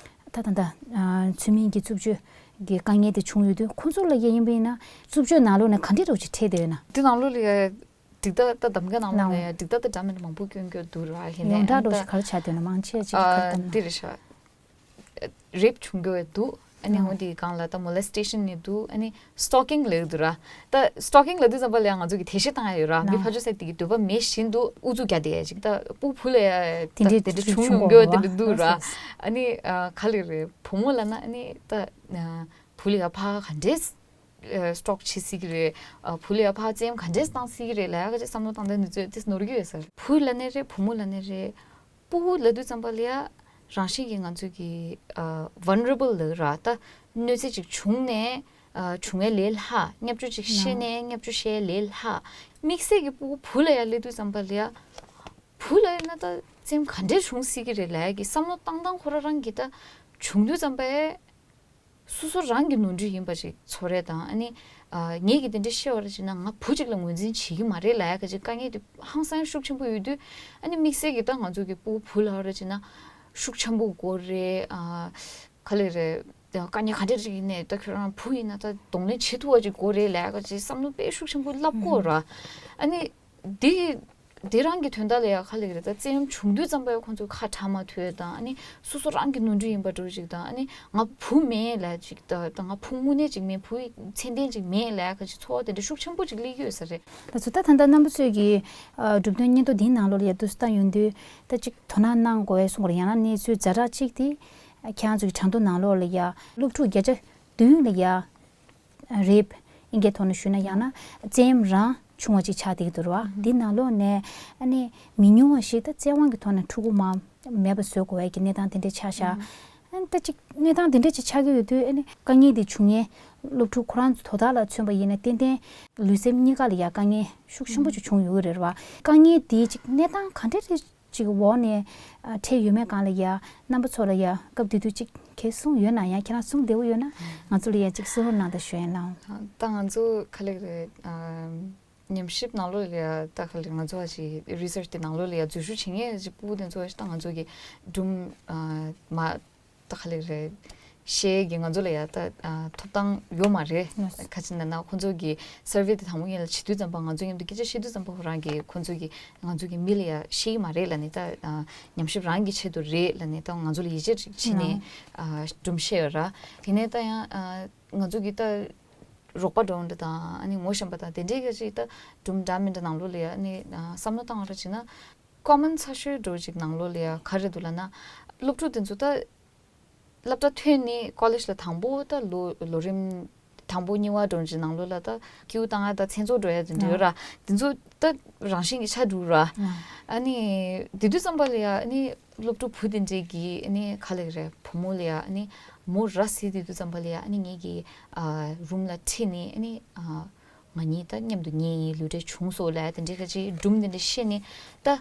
ད་ད་ལྟ་ཨ་ཚུལ་མིན་གྱི་རྩུབ་སྤྱོད་ཀྱི་དཀའ་ངལ་དེ་བྱུང་ཡོད་དུས། ཁོང་ཚོ་ལ་ཡ་ཡིན་པ་ཡིན་ན་རྩུབ་སྤྱོད་ནང་ལོགས་ནས་ག་འདྲའི་འདྲ་བོ་ཅིག་འཕྲད་བསྡད་ཡོད་ན། འདི་ནང་ལོགས་ལ་ཡ་འགྲིག་མཐའ། ད་གདམ་ག་ནང་ལོགས་ལ་ཡ་འགྲིག་མཐའ་ད་འདྲ་མི་འདྲ་མང་པོ་སྐྱོན་སྐྱོན་འདུག་ར། ཡིན་ནའི་ཡོངས་གྲགས་འདྲ་བོ་ཞིག་ག་རེ་ཆགས་བསྡད་ཡོད་ན། མང་ཆེ་ཅིག་ག་རེ་ཨ་བཏང་ན། འདི་རེད་ཤག rape བྱུང་རྒྱུ་ཡོད་འདུག་ཨ་ནི་ཨ་འོ་འདི་སྒང་ལ་ད་molestation ནི་འདུག་ཨ་ནི་stalking ལབ་འདུག་ར། ད་stalking ལབ་དུས་ཙམ་པ་ལ་ཡང་ང་ཚོ་གི་འགྲེལ་བཤད་བཏང་ཡ་ཡོད་ར། མི་ཕར་ཕྱོགས་ས་དེ་གི་འདོད་པ་མེད་བཞིན་དུ་ཨུ་ཚུགས་རྒྱག་བསྡད་ཡ་ཅིག་ད་སྤུ་གུ་བུ་ལ་ཡ་དེ་འདྲའི་ད་དེ་འདྲ་བྱུང་བྱུང་ཡོང་ཡོང་རྒྱུ་ཡོད་དེ་འདྲ་འདུག་ར། ཨ་ནི་ཨ་ག་ལེ་རེད། བུ་མོ་ལབ་ན་ཨ་ནི་ད་ཨ་བུ་ལ་ཡ་ཕར་ག་འདྲས་ཨ་stalk བྱེད་སྲིད་ཀྱི་རེད། ཨ་བུ་ལ་ཡ་ཕར་རྩེད་མོ་ག་འདྲས་བཏང་སྲིད་ཀྱི་རེད་ལབ་ཡ་ག་ཅིག་བསམ་བློ་བཏང་དོན་དེ་ཚོས་ཏིས་ནོར་གྱི་ཡོད་ས་རེད། བུ་ལབ་ནའི་རེད། བུ་མོ་ལབ་ནའི་རེད། སྤུ་གུ་ལབ་དུས་ཙམ་པ་ལ་ཡ་རང་བཞིན་གྱིས་ང་ཚོ་གི་ཨ་vulnerable ལབ་ར། ད་གནོད་འཚེ་ཅིག་བྱུང་ནས་ཨ་བྱུང་བའི་ལས་སླ། བརྙས་བཅོས་ཅིག་བཤད་ནས་བརྙས་བཅོས་བཤད་ལས་སླ། དམིགས་བསལ་གྱི་སྤུ་གུ་བུ་ལ་ཡ་སླེབས་དུས་ཙམ་པ་ལ་ཡ། བུ་ལ་ཡིན་ན་ད་རྩེད་མོ་ག་འདྲས་བྱུང་སྲིད་ཀྱི་རེད་ལབ་ཡ་གི་བསམ་བློ་བཏང་སྟངས་ཁོ་རང་རང་གི་ད་བྱུང་དུས་ཙམ་པ་ཡ། སོ་སོ་རང་གི་ནོར་འཁྲུལ་ཡིན་པ་ཅིག་ཚོར་རེད་དང་། ཨ་ནི་ཨ་ངས་ཀྱིས་དེ་འདྲ་བཤད་པ་རེད་ཅེ་ན་ང་བུ་གཅིག་ལ་ངོས་འཛིན་བྱེད་ཀྱི་མ་རེད་ལབ་ཡ་ག་ཅིག་དཀའ་ངལ་དེ་ཧང་སང་ཤུགས་ཆེན་པོ་ཡོད་དུས། ཨ་ནི་དམིགས་བསལ་གྱི་ད་ང་ཚོ་གི་སྤུ་གུ་བུ་ལབ་པ་རེད་ཅེ་ན་ཤུགས་ཆེན་པོ་དགོས་རེད། ཨ་ག་ལེ་རེད། དཀའ་ངལ་ག་འདྲ་ཞིག་ཡིན་ནའི་ད་ཁྱོད་རང་བུ་ཡིན་ན་ད་གདོང་ལེན་བྱེད་ཐུབ་པ་ཅིག་དགོས་རེད་ལབ་ཀྱི་བསམ་བློ་དཔེ་ཤུགས་ཆེན་པོ་བསླབ་ཀྱི་ཡོད་ར། ཨ་ནི་འདི་འདི་རང་གི་དོན་དག་ལ་ཡ་ག་རེ་ལབ་ཀྱི་རེད། ད་བཙན་གཡེམ་བྱུང་དུས་ཙམ་པ་ཡ་ཁོང་ཚོས་ཁ་གྲག་མ་ཐུབ་ཡ་དང་། ཨ་ནི་སོ་སོ་རང་གི་ནོར་འཁྲུལ་ཡིན་པ་འདྲ་ཅིག་དང་། ཨ་ནི་ང་བུ་མེད་ལབ་ཅིག་ད་ད་ང་བུ་དངོས་གནས་ཅིག་མེད། བུ་ཡི་མཚན་ལྡན་ཅིག་མེད་ལབ་ཀྱི་ཚོར་བ་དེ་འདྲ་ཤུགས་ཆེན་པོ་ཅིག་སླེབས་ཀྱི་ཡོད་ས་རེད། ལགས་སོ། ད་ད་ལྟ་རྣམ་པ་ཚོས་ཀྱི་ཨ་གྲུབ་དོན་སྙན་ཐོ་འདིའི་ནང་ལོགས་ལ་ཡ་འདུག་སེ་བལྟ་ཡོང་དུས་ད་ཅིག་དོ་སྣང་གནང་དགོས་པའི་གསུང་དགོས་རེད། ཡང་ན་གནས་ཚུལ་ཛ་དྲག་ཅིག་དེ་ཁྱེད་རང་ཚོ་གི་གྲངས་ཐོ་ནང་ལོགས་ལ་ཡ་སློབ་ཕྲུག་བརྒྱ་ཆ་བདུན་ལ་ཡ་རེབ་ཨིན་སྐད་ཐོག་ནས་ཞུས་ན་ཡང་ན་བཙན་གཡེམ་རང་བྱུང་བ་ཅིག་ཆགས་བསྡད་ཀྱི་འདུག་ར་བ། འདི་ནང་ལོགས་ནས་ཨ་ནི་མི་ཉུང་བ་ཞིག་ད་བཙན་དབང་གི་ཐོག་ནས་ཕྲུ་གུ་མ་མེད་པ་བཟོ་དགོས་པའི་གི་གནས་སྟངས་དེ་འདྲ་ཆགས་ཤག་ཨ་ནི་ད་ཅིག་གནས་སྟངས་དེ་འདྲ་ཅིག་ཆགས་ཀྱི་ཡོད་དུས། ཨ་ནི་དཀའ་ངལ་དེ་བྱུང་མཁན་སློབ་ཕྲུག་ཁོ་རང་ཚོ་དོ་བདག་ལ་མཚོན་པ་ཡིན་ན་ཏན་ཏན་ལུས་སེམས་གཉིས་ཀ་ལ་ཡ་དཀའ་ངལ་ཤུགས་ཆེན་པོ་ཅིག་བྱུང་ཡོད་ཀྱི་རེད་བ། དཀའ་ངལ་དེ་ཅིག་གནས་སྟངས་ག་འདྲ་རེ་ཅིག་འོག་ནས་ཨ་འཕྲད་ཡོད་མེད་སྒང་ལ་ཡ་རྣམ་པ་ཚོ་ལ་ཡ་སྐབས་དེ་དུས་ཅིག་གལ་གསུངས་ཡོད་ན། ཡང་ཁྱེད་རང་གསུང་བདེ་བོ་ཡོད་ན་ང་ཚོ་ལ་ཡ་ཅིག་གསུང་རོགས་གནང་དང་ཞུ་ཡིན་ལགས། ད་ང་ཚོ་ག་ལེ་རེད། ཨ་ཉམས་ཞིབ་ནང་ལོགས་ལ་ཡ་ད་ག་ལེ་ང་ཚོ་ཨ་ཅིག་རི་སར་ཆི་དེ་ནང་ལོགས་ལ་ཡ་འཛུལ་ཞུགས་བྱེད་མཁན་ཅིག་སྤུ་གུ་དེ་ཚོ་ཨ་ཅིག་ད་ང་ཚོ་གི་སྒྲུང་ཨ་མ་ད་ག་ལེ་རེད། ཤེས་ཀྱི་ང་ཚོ་ལ་ཡ་ད་ཨ་ཐོབ་ཐང་ཡོད་མ་རེད། ཡོད། ག་ཅི་ན་ན་ཁོང་ཚོ་གི་སར་ཝེ་དེ་དང་པོ་ཉིད་ལ་བྱེད་དུས་ཙམ་པ་ང་ཚོ་མཉམ་དུ་སྐད་ཆ་བཤད་དུས་ཙམ་པ་ཁོ་རང་གི་ཁོང་ཚོ་གི་ང་ཚོ་གི་མི་ལ་ཡ་ཤེས་ཀྱི་མ་རེད་ལབ་ནས། ད་ཨ་ཉམས་ཞིབ་རང་གི་ཆེད་དུ་རེད་ལབ་ནས་ད་ང་ཚོ་ལ་ཡིད་ཆེས་བྱས་ནས་ཨ་སྒྲུང་བཤད་ཡོད་ར། དེ་ནས་ད་ཡང་ཨ་ང་ཚོ་གི་ད་རོགས་པ་འདྲ་བོ་འདྲ་དང་ཨ་ནི་ངོ་ཤེས་པ་དང་དེ་འདྲའི་ག་ཅིག་ད་སྒྲུང་འདྲ་མི་འདྲ་ནང་ལོགས་ལ་ཡ་ཨ་ནི་ཨ་བསམ་བློ་བཏང་བ་ར་བྱས་ན་ཀོ་མན་ཚ་ཤོས་འདྲ་བོ་ཅིག་ནང་ལོགས་ལ་ཡ་ག་རེ་འདུག་ལབ་ན། སློབ་ཕྲུག་དེ་ཚོ་ད་སློབ་གྲྭ་ཐོན་ནས་ཀོ་ལེཇ་ལ་དང་པོ་ད་ལོ་ལོ་རིམ་དང་པོ་གཉིས་པ་འདྲ་བོ་ཅིག་ནང་ལོགས་ལ་ད་ཀེའུ་བཏང་ཡ་ད་མཚན་ཚོགས་འགྲོ་ཡ་དེ་འདྲ་ཡོད་ར། དེ་ཚོ་ད་རང་བཞིན་གྱིས་ཆགས་འགྲོ་ར། ཨ་ནི་དེ་དུས་ཙམ་པ་ལ་ཡ་ཨ་ནི་སློབ་ཕྲུག་བུ་དེ་འདྲས་ཀྱིས་ཨ་ནི་ག་ལེ་རེད། བུ་མོ་ལ་ཡ་ཨ་ནི་མོ་ར་བཟི་དེ་དུས་ཙམ་པ་ལ་ཡ་ཨ་ནི་ངེད་ཀྱི་ཨ་རུམ་ལ་ཁྲིད་ནས་ཨ་ནི་ཨ་ང་གཉིས་ད་མཉམ་དུ་ཉལ་ཡིན། ལུས་འབྲེལ་བྱུང་སོང་ལབ་དེ་འདྲའི་ག་ཅིག་སྒྲུང་དེ་འདྲ་བཤད་ནས། ད་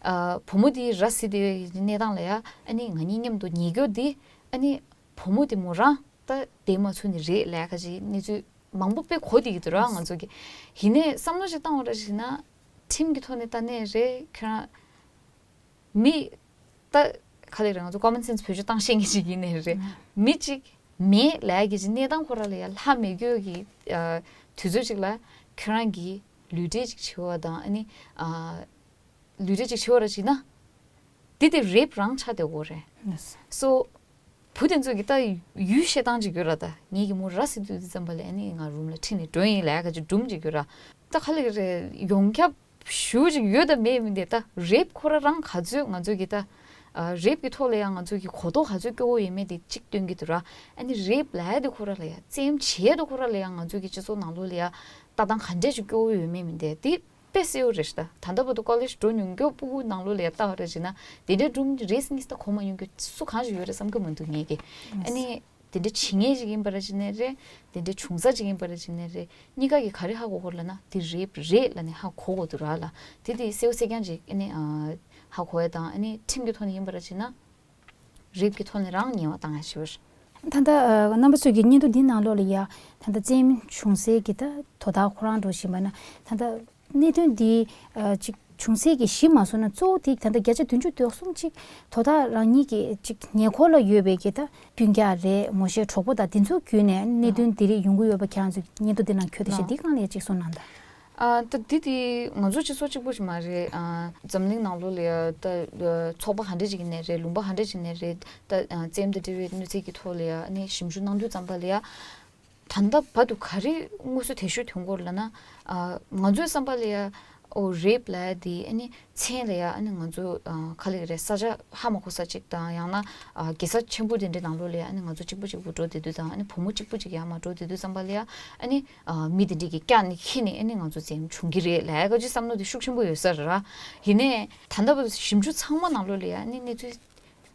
ཨ་བུ་མོ་དེ་ར་བཟི་དེ་གནས་སྟངས་ལ་ཡ་ཨ་ནི་ང་གཉིས་མཉམ་དུ་ཉལ་རྒྱུ་དེ་ཨ་ནི་བུ་མོ་དེ་མོ་རང་ད་བསྡད་མ་ཚུགས་ནི་རེད་ལབ་ག་ཅིག་གནས་ཚུལ་མང་པོ་དཔེ་གོ་བསྡད་ཀྱི་འདུག་ར་ང་ཚོ་གི། ཡིན་ནའི་བསམ་བློ་ཞིག་བཏང་བ་ར་བྱས་ན་ཁྲིམས་ཀྱི་ཐོག་ནས་ལྟ་ནའི་རེད། ཁྱོད་རང་མི་ད་ག་ལེ་རེད། ང་ཚོ་ཀོ་མན་སེན་སི་བེད་སྤྱོད་བཏང་ཤེས་མཁན་ཞིག་ཡིན་ནའི་རེད། མི་གཅིག་མེད་ལབ་ཀྱི་ཅིག་གནས་སྟངས་ཁོ་ར་ལ་ཡ་ལྷག་མེད་རྒྱུ་གི་ཨ་དུས་ཚོད་ཅིག་ལ་ཁྱོད་རང་གིས་ལུས་འབྲེལ་ཅིག་བྱེད་པ་དང་ཨ་ནི་ཨ་ལུས་འབྲེལ་ཅིག་བྱེད་པ་ར་བྱས་ན། འདི་དེ་རེབ་རང་ཆགས་བསྡད་ཡོད་རེད། སོ་བུ་དེ་ཚོ་གི་ད་ཡུལ་བཤད་སྟངས་ཅིག་ཡོད་ར། ད་ངེད་ཀྱི་མོ་ར་བཟི་དུས་དུས་ཙམ་པ་ལ་ཨ་ནི་ང་རུམ་ལ་ཁྲིད་ནས་འགྲོ་ཡིན་ལབ་ག་ཅིག་སྒྲུང་ཅིག་ཡོད་ར། ད་ག་ལེ་རེད། ཡོངས་ཁྱབ་ཞུ་ཅིག་ཡོད་དང་མེད་མིན་དེ། ད་རེབ་ཁོ་ར་རང་ག་ཚོད་ང་ཚོ་གི་ད་ཨ་རེབ་ཀྱི་ཐོག་ལ་ཡང་ང་ཚོ་གི་གོ་རྟོགས་ག་ཚོད་སྐྱོ་བོ་ཡོད་མེད་དེ་གཅིག་སྟོན་གྱི་འདུག་ར། ཨ་ནི་རེབ་ལབ་ཡ་དེ་ཁོ་ར་ལ་ཡ་བཙན་གཡེམ་བྱེད་ཡ་དེ་ཁོ་ར་ལ་ཡ་ང་ཚོ་གི་སྤྱི་ཚོགས་ནང་ལོགས་ལ་ཡ་ལྟ་སྟངས་ག་འདྲས་ཅིག་སྐྱོ་བོ་ཡོད་མེད་མིན་དེ་དེ་དཔེ་གསལ་བོ་རེད་ཤག་ད་ད་ལྟ་བར་དུ་ཀོ་ལེཇ་འགྲོ་མྱོང་མཁན་སྤུ་གུ་ནང་ལོགས་ལ་ཡ་ལྟ་བ་ར་བྱས་ན་དེ་འདྲའི་སྒྲུང་རེས་གཉིས་ད་གོ་མ་མྱོང་མཁན་སུ་གང་ཞིག་ཡོད་རེད་བསམ་གྱི་མི་འདུག་ངེད་ཀྱིས། ཨ་ནི་དེ་འདྲ་བྱེད་མཁན་ཞིག་ཡིན་པ་ར་བྱས་ནའི་རེད། དེ་འདྲ་བྱུང་ས་ཅིག་ཡིན་པ་ར་བྱས་ནའི་རེད། གཉིས་ཀ་གིས་ག་རེ་ཧ་གོ་དགོས་ལབ་ན་དེ་རེབ་རེད་ལབ་ནས་ཧ་གོ་དགོས་འདུག་ར་ལ། དེ་དེ་གསལ་བོ་གསལ་རྐྱང་ཅིག་ཨ་ནི་ཨ་ཧ་གོ་ཡ་དང་། ཨ་ནི་ཁྲིམས་ཀྱི་ཐོག་ནས་ཡིན་པ་ར་བྱས་ན་རེབ་ཀྱི་ཐོག་ནས་རང་ཉེས་པ་བཏང་ཡ་ཞིག་རེད། ད་ལྟ་ཨ་རྣམ་པ་ཚོས་ཀྱི་སྙན་ཐོ་འདི་ནང་ལོགས་ལ་ཡ་ད་ལྟ་བཙན་གཡེམ་བྱུང་སའི་གི་ད་དོ་བདག་ཁོ་རང་འདྲ་བོ་ཞིག་ཡིན་པ་ན། ད་ལྟ་གནད་དོན་འདི་ཨ་ཅིག་བྱུང་སའི་གི་གཞི་མ་བཟུང་ན་གཙོ་བོ་དེ་ད་ལྟ་བརྒྱ་ཆ་བདུན་ཅུ་དོན་གསུམ་ཅིག་དོ་བདག་རང་ཉིད་ཀྱི་ཅིག་ཉེ་འཁོར་ལ་ཡོད་པའི་གི་ད་སྤུན་ཀྱག་རེད། ངོ་ཤེས་གྲོགས་པོ་དང་དེ་ཚོའི་བརྒྱུད་ནས་གནད་དོན་འདི་རིགས་ཡོང་གི་ཡོད་པ་ཁྱེད་རང་ཚོ་སྙན་ཐོ་འདི་ནང་འཁོད་དེ་ཤེས། འདི་སྒང་ལ་ཡ་ཅིག་གསུང་གནང་དང་། ཨ་ད་འདི་དེ་ང་ཚོ་སྤྱི་ཚོགས་གཅིག་པོ་ཞིག་མ་རེད། ཨ་འཛམ་གླིང་ནང་ལོགས་ལ་ཡ་ད་ཚོགས་པ་ག་འདྲ་ཅིག་ཡིན་ནའི་རེད། ལུང་པ་ག་འདྲ་ཅིག་ཡིན་ནའི་རེད། ད་ཨ་བཙན་གཡེམ་དང་འབྲེལ་བའི་གནོད་འཚེ་གི་ཐོག་ལ་ཡ་ཨ་ནི་ཞིབ་འཇུག་གནང་དུས་ཙམ་པ་ལ་ཡ། ད་ལྟ་བར་དུ་ག་རེ་དངོས་སུ་དེ་ཤོད་ཐོན་གྱི་ཡོད་ལབ་ན། ཨ་ང་ཚོའི་བསམ་པ་ལ་ཡ་ཨོ་རེབ་ལབ་ཡ་དེ་ཨ་ནི་མཚན་ལ་ཡ་ཨ་ནི་ང་ཚོ་ཨ་ག་ལེ་རེད། ས་ཆ་ཧ་མ་གོ་ས་ཅིག་དང་། ཡང་ན་ཨ་རྒྱལ་ས་ཆེན་པོ་དེ་འདྲའི་ནང་ལོགས་ལ་ཡ་ཨ་ནི་ང་ཚོ་གཅིག་པུ་གཅིག་པུ་འགྲོ་བསྡད་དུས་དང་། ཨ་ནི་བུ་མོ་གཅིག་པུ་གཅིག་ཡར་མར་འགྲོ་བསྡད་དུས་ཙམ་པ་ལ་ཡ་ཨ་ནི་ཨ་མི་དེ་འདྲས་ཀྱིས་བཀྱགས་ནས་འཁྱེར་ནས་ཨ་ནི་ང་ཚོ་བཙན་གཡེམ་བྱུང་གི་རེད་ལབ་ཡ་ག་ཅིག་བསམ་བློ་དེ་ཤུགས་ཆེན་པོ་ཡོད་ས་རེད་ར། ཡིན་ནའི་ད་ལྟ་བར་དུ་ཞིབ་འཇུག་ཚང་མ་ནང་ལོགས་ལ་ཡ་ཨ་ནི་གནས་ཚུལ་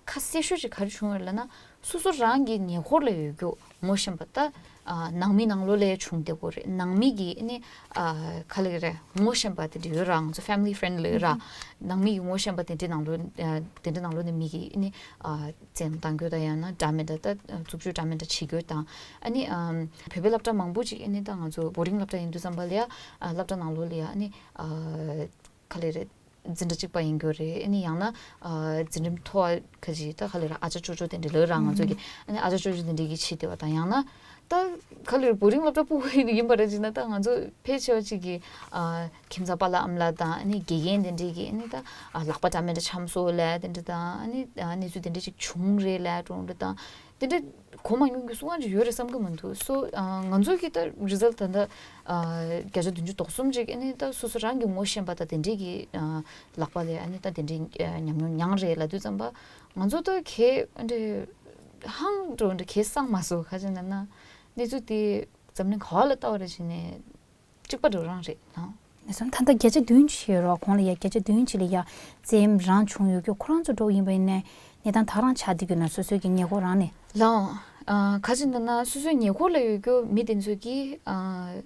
ཁ་གསལ་ཤོས་ཅིག་ག་རེ་བྱུང་བ་རེད་ལབ་ན། སོ་སོ་རང་གི་ཉེ་འཁོར་ལ་ཡོད་རྒྱུ་ངོ་ཤེས་པ་ད་ཨ་ནང་མི་ནང་ལོགས་ལ་བྱུང་བསྡད་ཀྱི་ཡོད་རེད། ནང་མི་གི་ཨ་ནི་ཨ་ག་ལེ་རེད། ངོ་ཤེས་པ་དེ་འདྲ་ཡོད་ར། ང་ཚོ་ཕེ་མི་ལི་ཕེ་རེན་ཌི་ལ་ཡོད་ར། ནང་མི་གི་ངོ་ཤེས་པ་དེ་འདྲའི་ནང་ལོགས་ཨ་དེ་འདྲའི་ནང་ལོགས་ནས་མི་གི་ཨ་ནི་ཨ་བཙན་གཡེམ་བཏང་རྒྱུ་དང་། ཡང་ན་འདྲ་མི་འདྲ་ད་རྩུབ་སྤྱོད་འདྲ་མི་འདྲ་བྱེད་རྒྱུ་དང་། ཨ་ནི་ཨ་བོད་པའི་སློབ་གྲྭ་མང་པོ་ཅིག་ཨ་ནི་ད་ང་ཚོ་བོར་ཌིང་སློབ་གྲྭ་ཡིན་དུས་ཙམ་པ་ལ་ཡ་ཨ་སློབ་གྲྭ་ནང་ལོགས་ལ་ཡ་ཨ་ནི་ཨ་ག་ལེ་རེད། འཛིན་གྲྭ་གཅིག་པ་ཡིན་རྒྱུ་རེད། ཨ་ནི་ཡང་ན་ཨ་འཛིན་རིམ་མཐོ་བ་ག་ཅིག་ད་ག་ལེར་ཨ་ཅག་ཅོ་ཅོ་དེ་འདྲ་ལོས་རང་ང་ཚོ་གི་ཨ་ནི་ཨ་ཅག་ཅོ་ཅོ་དེ་འདྲ་གི་བྱེད་བསྡད་པ་དང་། ཡང་ན་ད་ག་ལེར་བོ་རིང་སློབ་གྲྭ་སྤུ་གུ་ཡིན་པ་རེད་ཅེ་ན། ད་ང་ཚོ་ཕལ་ཆེ་བ་ཅིག་གི་ཨ་ཁྱིམ་ཚང་པ་ལགས་ཨ་མ་ལགས་དང་ཨ་ནི་དགེ་རྒན་དེ་འདྲས་ཀྱི་ཨ་ནི་ད་ཨ་ལག་པ་འདྲ་མི་འདྲ་འཆམ་སོང་ལབ་དེ་འདྲ་དང་། ཨ་ནི་ཨ་གནས་ཚུལ་དེ་འདྲས་ཅིག་བྱུང་རེད་ལབ་འགྲོ་འདྲ་དང་། དེ་འདྲ་གོ་མ་མྱོང་རྒྱུ་སུ་གང་ཅིག་ཡོད་རེད་བསམ་གི་མི་འདུག་སོ་ཨ་ང་ཚོ་གི་ད་རི་ཛལ་ད་ལྟ་ཨ་བརྒྱ་ཆ་བདུན་ཅུ་དོན་གསུམ་ཅིག་ཨ་ནི་ད་སོ་སོ་རང་གི་ངོ་ཤེས་པ་དང་དེ་འདྲས་ཀྱི་ཨ་ལག་པ་ལས་ཨ་ནི་ད་དེ་འདྲས་ཨ་ཉམས་མྱོང་མྱངས་རེད་ལབ་དུས་ཙམ་པ། ང་ཚོ་ད་གས་ཨ་འདྲས་ཧང་འགྲོ་འདྲ་གས་བསམ་མ་སོང་། ག་ཅི་ན་ན་གནས་ཚུལ་དེ་འཛམ་གླིང་ག་བ་ལ་ལྟ་བ་རེད་ཅེ་ནས་གཅིག་པ་འགྲོ་རང་རེད་ལགས། ངས་སོང་ད་ལྟ་བརྒྱ་ཆ་བདུན་ཅུ་ཡོད་རོགས། གོང་ལ་ཡ་བརྒྱ་ཆ་བདུན་ཅུ་ལ་ཡ་རྩེད་མོ་རང་བྱུང་ཡོད་རྒྱུ་ཁོ་རང་ཚོ་འགྲོ་ཡིན་པ་ཡིན་ནའི་གནས་སྟངས་ད་རང་ཆགས་བསྡད་རྒྱུ་ན་སོ་སོའི་གི་ཉེ་འཁོར་རང་ནས། ལགས། ཨ་ག་ཅི་ན་ན་སོ་སོའི་ཉེ་འཁོར་ལ་ཡོད་རྒྱུ་མི་དེ་ཚོ་གི་ཨ་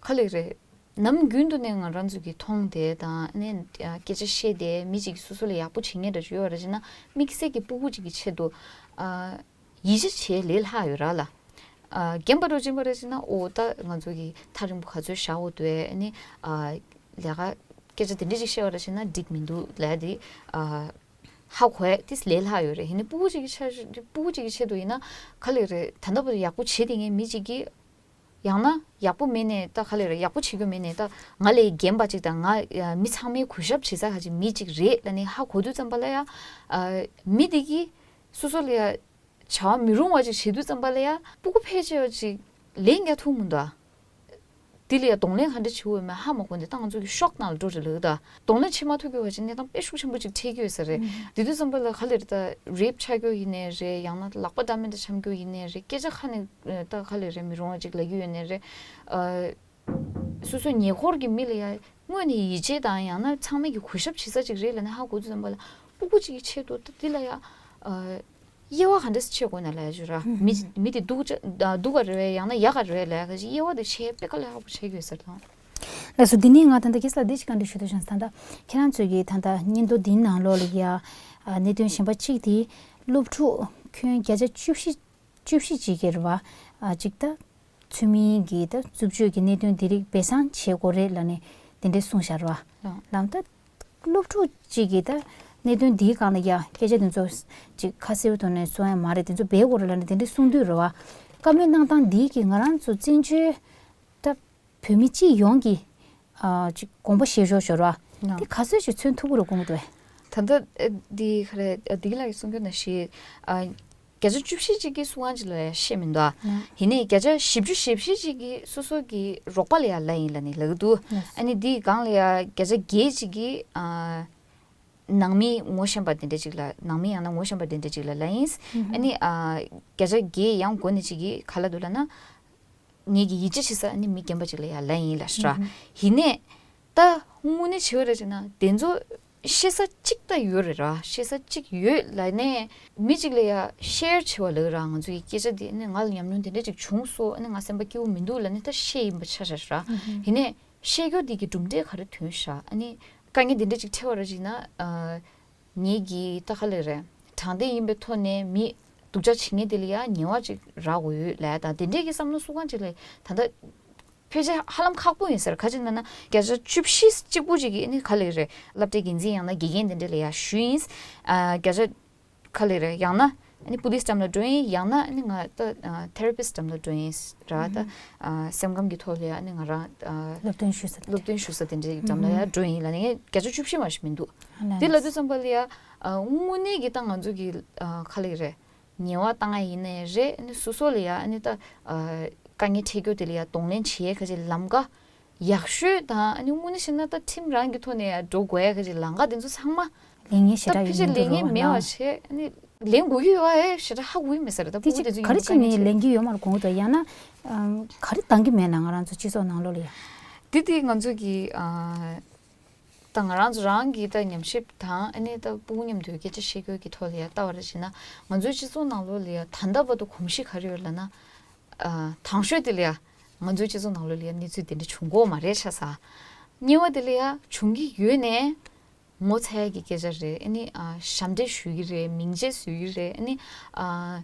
ག་ལེར་རེད། ནམ་རྒྱུན་དུ་ནས་ང་རང་ཚོ་གི་མཐོང་དེ་དང་ཨ་ནི་ཨ་སྐད་ཆ་བཤད་དེ་མི་གཅིག་གིས་སོ་སོ་ལ་ཡག་པོ་བྱེད་མཁན་འདྲ་ཅིག་ཡོད་རེད་ཅེ་ན། དམིགས་བསལ་གྱི་སྤུ་གུ་གཅིག་གི་ཆེད་དུ་ཨ། ཡིད་ཆེས་བྱེད་ལས་སླ་ཡོད་ར་ལགས། ཨ་རྒན་པ་འགྲོ་ཅིན་པ་རེད་ཅེ་ན། ཨོ་ད་ང་ཚོ་གི་ཐག་རིང་པོ་ག་ཚོད་བཞག་འོ་དུས་ཨ་ནི་ཨ་ལས་ཀ་སྐད་ཆ་དེ་འདྲ་ཅིག་བཤད་པ་རེད་ཅེ་ན་འགྲིག་མི་འདུག་ལབ་དེ་ཨ་ཧ་གོ་ཡ་དེ་ལས་སླ་ཡོད་རེད། ཡིན་ནའི་སྤུ་གུ་གཅིག་གི་ཆ་སྤུ་གུ་གཅིག་གི་ཆེད་དུ་ཡིན་ན་ག་ལེར་རེད། ད་ལྟ་བར་ཡག་པོ་བྱེད་དེ་ངས་མི་གཅིག་གིས་ཡང་ན་ཡག་པོ་མེད་ནས་ད་ག་ལེར་རེད། ཡག་པོ་བྱེད་རྒྱུ་མེད་ནས་ད་ང་ལས་རྒན་པ་གཅིག་དང་ང་ཨ་མི་ཚང་མའི་གུས་ཞབས་བྱེད་ས་ག་ཅིག་མི་གཅིག་རེད་ལབ་ནས་ཧ་གོ་དུས་ཙམ་པ་ལ་ཡ་ཨ་མི་དེ་གིས་སོ་སོ་ལ་ཡ་བྱ་བ་མི་རུང་བ་ཅིག་བྱེད་དུས་ཙམ་པ་ལ་ཡ་སྤུ་གུ་ཕལ་ཆེ་བ་ཅིག་ལན་རྒྱག་ཐུབ་མི་འདུག་ཨ། དེ་ལ་ཡ་གདོང་ལེན་ག་འདྲ་བྱེད་དགོས་མེད་ཧ་མ་གོ་ནས་ད་ང་ཚོ་གི་ཤོག་ནང་ལ་འགྲོ་རེད་ལབ་ད། གདོང་ལེན་བྱེད་མ་ཐུབ་ཀྱི་བ་ཅིག་གནས་སྟངས་དཔེ་ཤུགས་ཆེན་པོ་ཅིག་འཕྲད་ཀྱི་ཡོད་ས་རེད། དེ་དུས་ཙམ་པ་ལ་ག་ལེར་ད་རེབ་ཆགས་རྒྱུ་ཡིན་ནའི་རེད། ཡང་ན་ལག་པ་འདྲ་མི་འདྲ་འཆམ་རྒྱུ་ཡིན་ནའི་རེད། སྐད་ཆ་ཁ་ནས་ད་ག་ལེར་རེད་མི་རུང་བ་ཅིག་ལབ་ཀྱི་ཡོད་ནའི་རེད། ཨ། སོ་སོའི་ཉེ་འཁོར་གྱི་མི་ལ་ཡ་དངོས་ནས་ཡིད་ཆེས་དང་ཡང་ན་ཚང་མས་ཀྱི་གུས་ཞབས་བྱེད་ས་ཅིག་རེད་ལབ་ནས་ཧ་གོ་དུས་ཙམ་པ་ལ་སྤུ་གུ་ཅིག་གི་ཆེད་དུ་ད་འདི་ལ་ཡ་ཨ། དབྱེ་བ་ག་འདྲས་ཕྱེ་དགོས་ན་ལབ་ཡ་ཅིག་ར། མི་མི་དེ་སྡུག་ཅག་སྡུག་ག་རེད་བས་ཡང་ན་ཡག་ག་རེད་བས་ལབ་ཡ་ག་ཅིག་དབྱེ་བ་དེ་ཕྱེ་དཔེ་དཀའ་ལས་ཁག་པོ་ཆགས་ཀྱི་ཡོད་ས་རེད་ལགས། ལགས་སོ། འདི་ནས་ང་ད་ལྟ་གེ་སར་འདི་ཅིག་བཀའ་འདྲི་ཞུ་འདོད་བྱུང་། ད་ལྟ་ཁྱེད་རང་ཚོས་ཀྱི་ད་ལྟ་སྙན་ཐོ་འདིའི་ནང་ལོགས་ལ་ཡ་ཨ་གནད་དོན་གཞན་པ་གཅིག་དེ་སློབ་ཕྲུག་ཁྱོན་བརྒྱ་ཆ་བཅུ་བཞི་བཅུ་བཞི་ཅིག་གི་རེད་བ། ཨ་གཅིག་ད་ཚུལ་མིན་གྱི་ད་རྩུབ་སྤྱོད་ཀྱི་གནད་དོན་འདི་རིགས་སྦས་གསང་བྱེད་དགོས་རེད་ལབ་ནས་དེ་འདྲས་གསུངས་བཞག་རེད་བ། ལགས། ལམ་ད་སློབ་ཕྲུག་ཅིག་གིས་ད་གནད་དོན་འདིའི་སྒང་ལ་ཡ་སྐད་ཆ་དེ་ཚོ་ཅིག་ཁ་གསལ་པོའི་ཐོག་ནས་གསུང་ཡ་མ་རེད། དེ་ཚོ་སྦས་དགོས་རེད་ལབ་ནས་དེ་འདྲས་གསུང་དུས་རེད་བ། བཀའ་མོལ་གནང་སྟངས་འདིའི་གིས་ང་རང་ཚོ་བཙན་བྱོལ་ད་བོད་མི་སྤྱི་ཡོངས་ཀྱི་ཨ་ཅིག་དགོངས་པ་བཞེས་ཕྱོགས་ཤོར་བ་ལགས། དེ་ག་ཚོད་ཅིག་མཚོན་ཐུབ་ཀྱི་རེད་དགོངས་འདུག་བས། ད་ལྟ་ཨ་འདི་ག་རེ་ཨ་འདི་ག་ལགས་ཀྱིས་གསུང་རྒྱུ་ནང་བཞིན་ཨ་བརྒྱ་ཆ་བཅུ་བཞི་ཅིག་གིས་སུ་གང་ཅིག་ལ་ཡ་བཤད་མི་འདུག་ཨ། ཡིན་ནའི་བརྒྱ་ཆ་བཞི་བཅུ་ཞེ་བཞི་ཅིག་གིས་སོ་སོ་གི་རོགས་པ་ལ་ཡ་ལབ་ཡིན་ལབ་ནས་ལབ་ཀྱི་འདུག་ཨ་ནི་འདིའི་སྒང་ལ་ཡ་བརྒྱ་ཆ་བརྒྱད་ཅིག་གིས་ཨ་ནང་མི་ངོ་ཤེས་པ་དེ་འདྲ་ཅིག་ལ་ནང་མི་ཡང་ན་ངོ་ཤེས་པ་དེ་འདྲ་ཅིག་ལ་ལབ་ཡིན། ཨ་ནི་ཨ་བརྒྱ་ཆ་བརྒྱད་ཡང་འགོ་ནས་ཅིག་གིས་ག་ལབ་འདུག་ལབ་ན། ངེད་ཀྱི་ཡིད་ཆེས་བྱེད་ས་ཨ་ནི་མི་རྒན་པ་ཅིག་ལ་ཡ་ལབ་ཡིན་ལབ་ཤག་ར། ཡིན་ནའི་ད་དངོས་གནས་བྱས་པ་རེད་ཅེ་ན་དེ་ཚོ་བཤད་ས་གཅིག་ད་ཡོད་རེད་ར། བཤད་ས་གཅིག་ཡོད་ལབ་ནའི་མི་གཅིག་ལ་ཡ་ཤེར་བྱེད་པ་ལབ་ར། ང་ཚོ་ཡི་སྐད་ཆ་འདི་ཨ་ནི་ང་ལ་ཉམས་མྱོང་དེ་འདྲ་ཅིག་བྱུང་སོང་། ཨ་ནི་ང་སེམས་པ་སྐྱིད་པོ་མི་འདུག་ལབ་ནས་ད་བཤད་ཡིན་པ་ཆ་བཞག་ཤག་ར། ཡིན་ནའི་བཤད་རྒྱུ་འདི་གི་གྲུབ་འབྲས་ག་རེ་ཐོན་ཤག་ཨ་ནི་དཀའ་ངལ་འདི་འདྲ་ཅིག་འཕྲད་པ་རེད་ཅེ་ན་ཨ། ངེད་ཀྱིས་ད་ག་ལེར་རེད། དྲང་བདེན་ཡིན་པའི་ཐོག་ནས་མི་སྡུག་ཅག་བྱེད་མཁན་དེ་ལ་ཡ་ཉེས་པ་ཅིག་རག་དགོས་ཡོད་ལབ་ཡ་དང་དེ་འདྲས་ཀྱི་བསམ་བློ་སུ་གང་ཅིག་ལ་ད་ལྟ་ཕལ་ཆེར་ཧ་ལམ་ཁག་པོ་ཡིན་ཟེར། ག་ཅི་ན་ན་བརྒྱ་ཆ་བཅུ་བཞི་གཅིག་པུ་ཅིག་གིས་ཨ་ནི་ག་ལེར་རེད། སློབ་གྲྭའི་འགན་འཛིན་ཡང་ན་དགེ་རྒན་དེ་འདྲས་ལ་ཡ་ཞུས་ཡིན། ཨ་བརྒྱ་ཆ་ག་ལེར་རེད། ཡང་ན་ཨ་ནི་པུ་ལིས་འགྲམ་ལ་འགྲོ་ཡིན། ཡང་ན་ཨ་ནི་ང་ད་ཨ་ཐེ་ར་པིས་འགྲམ་ལ་འགྲོ་ཡིན་ར། ད་ཨ་སེམས་ཁམས་ཀྱི་ཐོག་ལ་ཡ་ཨ་ནི་ང་རང་ཨ་སློབ་སྟོན་ཞུ་ས་དེ་སློབ་སྟོན་ཞུ་ས་དེ་འདྲས་ཀྱི་འགྲམ་ལ་ཡ་འགྲོ་ཡིན་ལབ་ནས་ངས་བརྒྱ་ཆ་བཅུ་བཞི་མ་གཏོགས་མི་འདུག་ཨ་ལས། དེ་ལབ་དུས་ཙམ་པ་ལ་ཡ་ཨ་དངོས་གནས་ཀྱི་ད་ང་ཚོ་གི་ཨ་ག་ལེར་རེད། ཉེས་པ་བཏང་ཡ་ཡིན་ནའི་རེད། ཨ་ནི་སོ་སོ་ལ་ཡ་ཨ་ནི་ད་ཨ་དཀའ་ངལ་འཕྲད་རྒྱུ་དེ་ལ་ཡ་གདོང་ལེན་བྱེད་ཡ་ག་ཅིག་ལམ་ཀ་ཡག་ཤོས་དང་ཨ་ནི་དངོས་གནས་བཤད་ན་ད་ཁྲིམས་རང་གི་ཐོག་ནས་ཡ་འགྲོ་དགོས་ཡ་ག་ཅིག་ལམ་ཀ་དེ་ཚོ་ཚང་མ་ལེན་མཁན་ཞེ་ད་དྲག་ཕལ་ཆེར་ཡོད་ལེན་མཁན་མེད་པ་བྱས། ཨ་ནི་ལེན་དགོས་ཀྱི་ཡོད་ཨེ་ཞེ་དྲག་ཧ་གོ་གི་མེད་ས་རེད། ད་དེ་སྤུ་གུ་ཅིག་དེ་ཚོ་ག་རེ་ཡིན་བྱས་ནས་དཀའ་ངལ་ལེན་གྱི་ཡོད་མ་རེད་དགོངས་ཀྱི་འདུག་ཡང་ན་ཨམ་ག་རེ་འདང་གི་མེད་ན་ང་རང་ཚོ་སྤྱི་ཚོགས་ནང་ལོགས་ལ་ཡ། དེ་དེ་ང་ཚོ་གི་ཨ། ད་ང་རང་ཚོ་རང་གི་ད་ཉམས་ཞིབ་དང་ཨ་ནི་ད་སྤུ་གུ་མཉམ་དུ་སྐད་ཆ་བཤད་རྒྱུ་གི་ཐོག་ལ་ཡ་ལྟ་བ་རེ་བྱས་ན་ང་ཚོའི་སྤྱི་ཚོགས་ནང་ལོགས་ལ་ཡ་ད་ལྟ་བར་དུ་གོམས་གཤིས་ག་རེ་ཡོད་ལབ་ན། ཨ་དང་ཤོས་དེ་ལ་ཡ་ང་ཚོའི་སྤྱི་ཚོགས་ནང་ལོགས་ལ་ཡ་གནས་ཚུལ་དེ་འདྲ་བྱུང་གི་ཡོད་མ་རེད་ཤག་ས། གཉིས་པ་དེ་ལ་ཡ་བྱུང་གི་ཡོད་ནའི་ངོ་ཚ་ཡ་གི་སྐད་ཆ་རེད། ཨ་ནི་ཨ་ཞབས་འདྲེན་ཞུ་གི་རེད། མིང་ཆད་བཟོ་གི་རེད། ཨ་ནི་ཨ།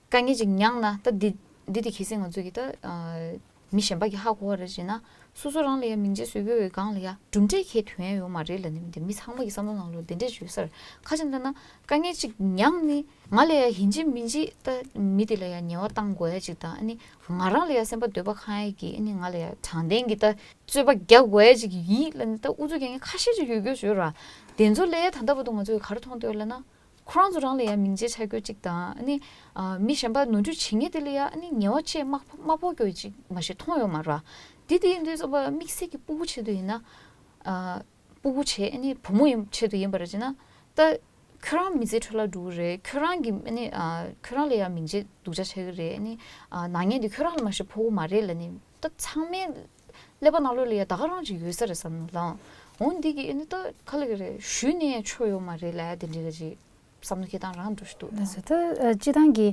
དཀའ་ངལ་ཅིག་མྱངས་ན་ད་འདི་འདི་དེ་གལ་སྲིད་ང་ཚོ་གི་ད་ཨ་ མི་གཞན་པ་གིས་ཧ་གོ་བ་རེད་ཅེ་ན། སོ་སོ་རང་ལ་ཡང་མིང་ཆད་བཟོ་གི་ཡོད་སྒང་ལ་ཡང་གྲུབ་འབྲས་ཁྱེད་ཐོན་ཡ་ཡོད་མ་རེད་ལབ་ནས་མི་འདི་མི་ཚང་མ་གི་བསམ་བློ་ནང་ལོགས་དེ་འདྲས་ཡོད་ས་རེད། ཁ་ཅིག་འདི་ན་དཀའ་ངལ་ཅིག་མྱངས་ནི་ང་ལ་ཡང་ཡིན་གཅིག་མིན་གཅིག་ད་མི་དེ་ལ་ཡང་ཉེས་པ་བཏང་དགོས་ཡ་ཅིག་དང་ཨ་ནི་ང་རང་ལ་ཡང་སེམས་པ་འདོད་པ་ཁེངས་ཡ་གི་ཨ་ནི་ང་ལ་ཡང་དྲང་བདེན་གི་ད་རྩོད་པ་རྒྱག་དགོས་ཡ་ཅིག་ཡིན་ལབ་ནི་ད་ཨུ་ཚུགས་རྒྱག་མཁན་ཁ་ཤས་ཅིག་ཡོད་རྒྱུ་ཡོད་ར། དེ་ཚོ་ལ་ཡང་ད་ལྟ་བར་དུ་ང་ཚོས་ག་རེ་མཐོང་འདོད་ལབ་ན། ཁོ་རང་ཚོ་རང་ལ་ཡང་མིང་ཆད་ཆགས་རྒྱུ་གཅིག་དང་ཨ་ནི་ཨ་མི་གཞན་པ་ནོར་འཁྲུལ་བྱེད་མཁན་དེ་ལ་ཡང་ཨ་ནི་ཉེས་པ་ཆེ་དམའ་དམའ་ཕོག་རྒྱུ་གཅིག་མ་གཞི་མཐོང་ཡོད་མ་རེད། དེ་དེ་ཡིན་དུས་ཙམ་པ་དམིགས་བསལ་གྱི་སྤུ་གུ་ཆེད་དུ་ཡིན་ན་ཨ་སྤུ་གུ་ཆེ་ཨ་ནི་བུ་མོ་ཡིན་ཆེད་དུ་ཡིན་པ་རེད་ཅེ་ན་ད་ཁྱོད་རང་མི་ཚེ་འཕྲོ་བརླག་འགྲོ་གི་རེད། ཁྱོད་རང་གི་ཨ་ནི་ཨ་ཁྱོད་རང་ལ་ཡང་མིང་ཆད་སྡུག་ཅག་ཆགས་ཀྱི་རེད། ཨ་ནི་ཨ་ནག་ཉེས་དེ་ཁྱོད་རང་ལ་མ་གཞི་ཕོག་གི་མ་རེད་ལབ་ནི་ད་ཚང་མའི་ཀླད་པ་ནང་ལོགས་ལ་ཡ་ད་ག་རང་ཅིག་ཡོད་ས་རེད་བསམ་ལང་། འོ་འདི་གི་ཨ་ནི་ད་ག་ལ་གི་རེད་ཞུས་ནས་ཆོ་ཡོད་མ་རེད་ལ་དེ་འདྲི་ག་ཅིག་བསམ་བློ་ཁྱེད་སྟངས་རང་འགྲོ་ཞིག་འདུག་ད། ལགས་སོ། ད་ཨ་སྤྱི་བཏང་གི་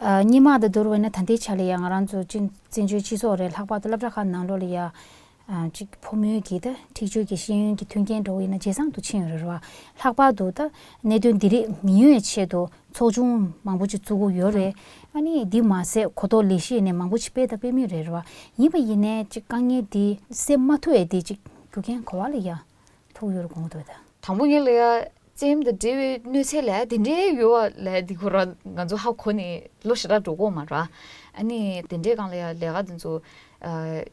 ཨ་སྔོན་མ་དང་བསྡུར་བ་ན་ད་ལྟའི་ཆ་ལ་ཡ་ང་རང་ཚོ་སྤྱི་བཙན་བྱོལ་སྤྱི་ཚོགས་རེད་ལྷག་པར་དུ་སློབ་གྲྭ་ཁག་ནང་ལོགས་ལ་ཡ་ཨ་ཅིག་ཕོ་མོའི་གི་ད་འཁྲིག་སྤྱོད་ཀྱི་ཤེས་ཡོན་གྱི་མཐུན་རྐྱེན་འགྲོ་བ་ཡིན་ན་ཇེ་བཟང་དུ་ཕྱིན་ཡོད་རེད་བ། ལྷག་པར་དུ་ད་གནད་དོན་འདི་རིགས་མི་ཡོང་བའི་ཆེད་དུ། ཚོགས་ཆུང་མང་པོ་ཅིག་བཙུགས་ཀྱི་ཡོད་རེད། ཨ་ནི་འདི་མ་ཟད་གོ་རྟོགས་ལས་གཞི་ནས་མང་པོ་ཅིག་སྤེལ་དང་སྤེལ་མུས་རེད་རེད་བ། ཡིན་པ་ཡིན་ནའི་ཅིག་དཀའ་ངལ་འདི་སེལ་མ་ཐུབ་པའི་འདི་ཅིག་རྒྱུ་རྐྱེན་ག་བ་ལ་ཡ་ཐུག་ཡོད་རེད་དགོངས་འདུག་ད། དང་པོ་ངེད་ལ་ཡ་རྩེད་མོ་དང་འབྲེལ་བའི་གནོད་འཚེ་ལས་དེ་འདྲའི་ཡོད་བ་ལས་འདི་ཁོ་ར་ང་ཚོ་ཧ་གོ་ནས་ལོ་ཞེ་དྲག་འགྲོ་གི་ཡོད་མ་རེད། ཨ་ནི་དེ་འདྲའི་སྒང་ལ་ཡ་ལས་ཀ་དེ་ཚོ་ཨ།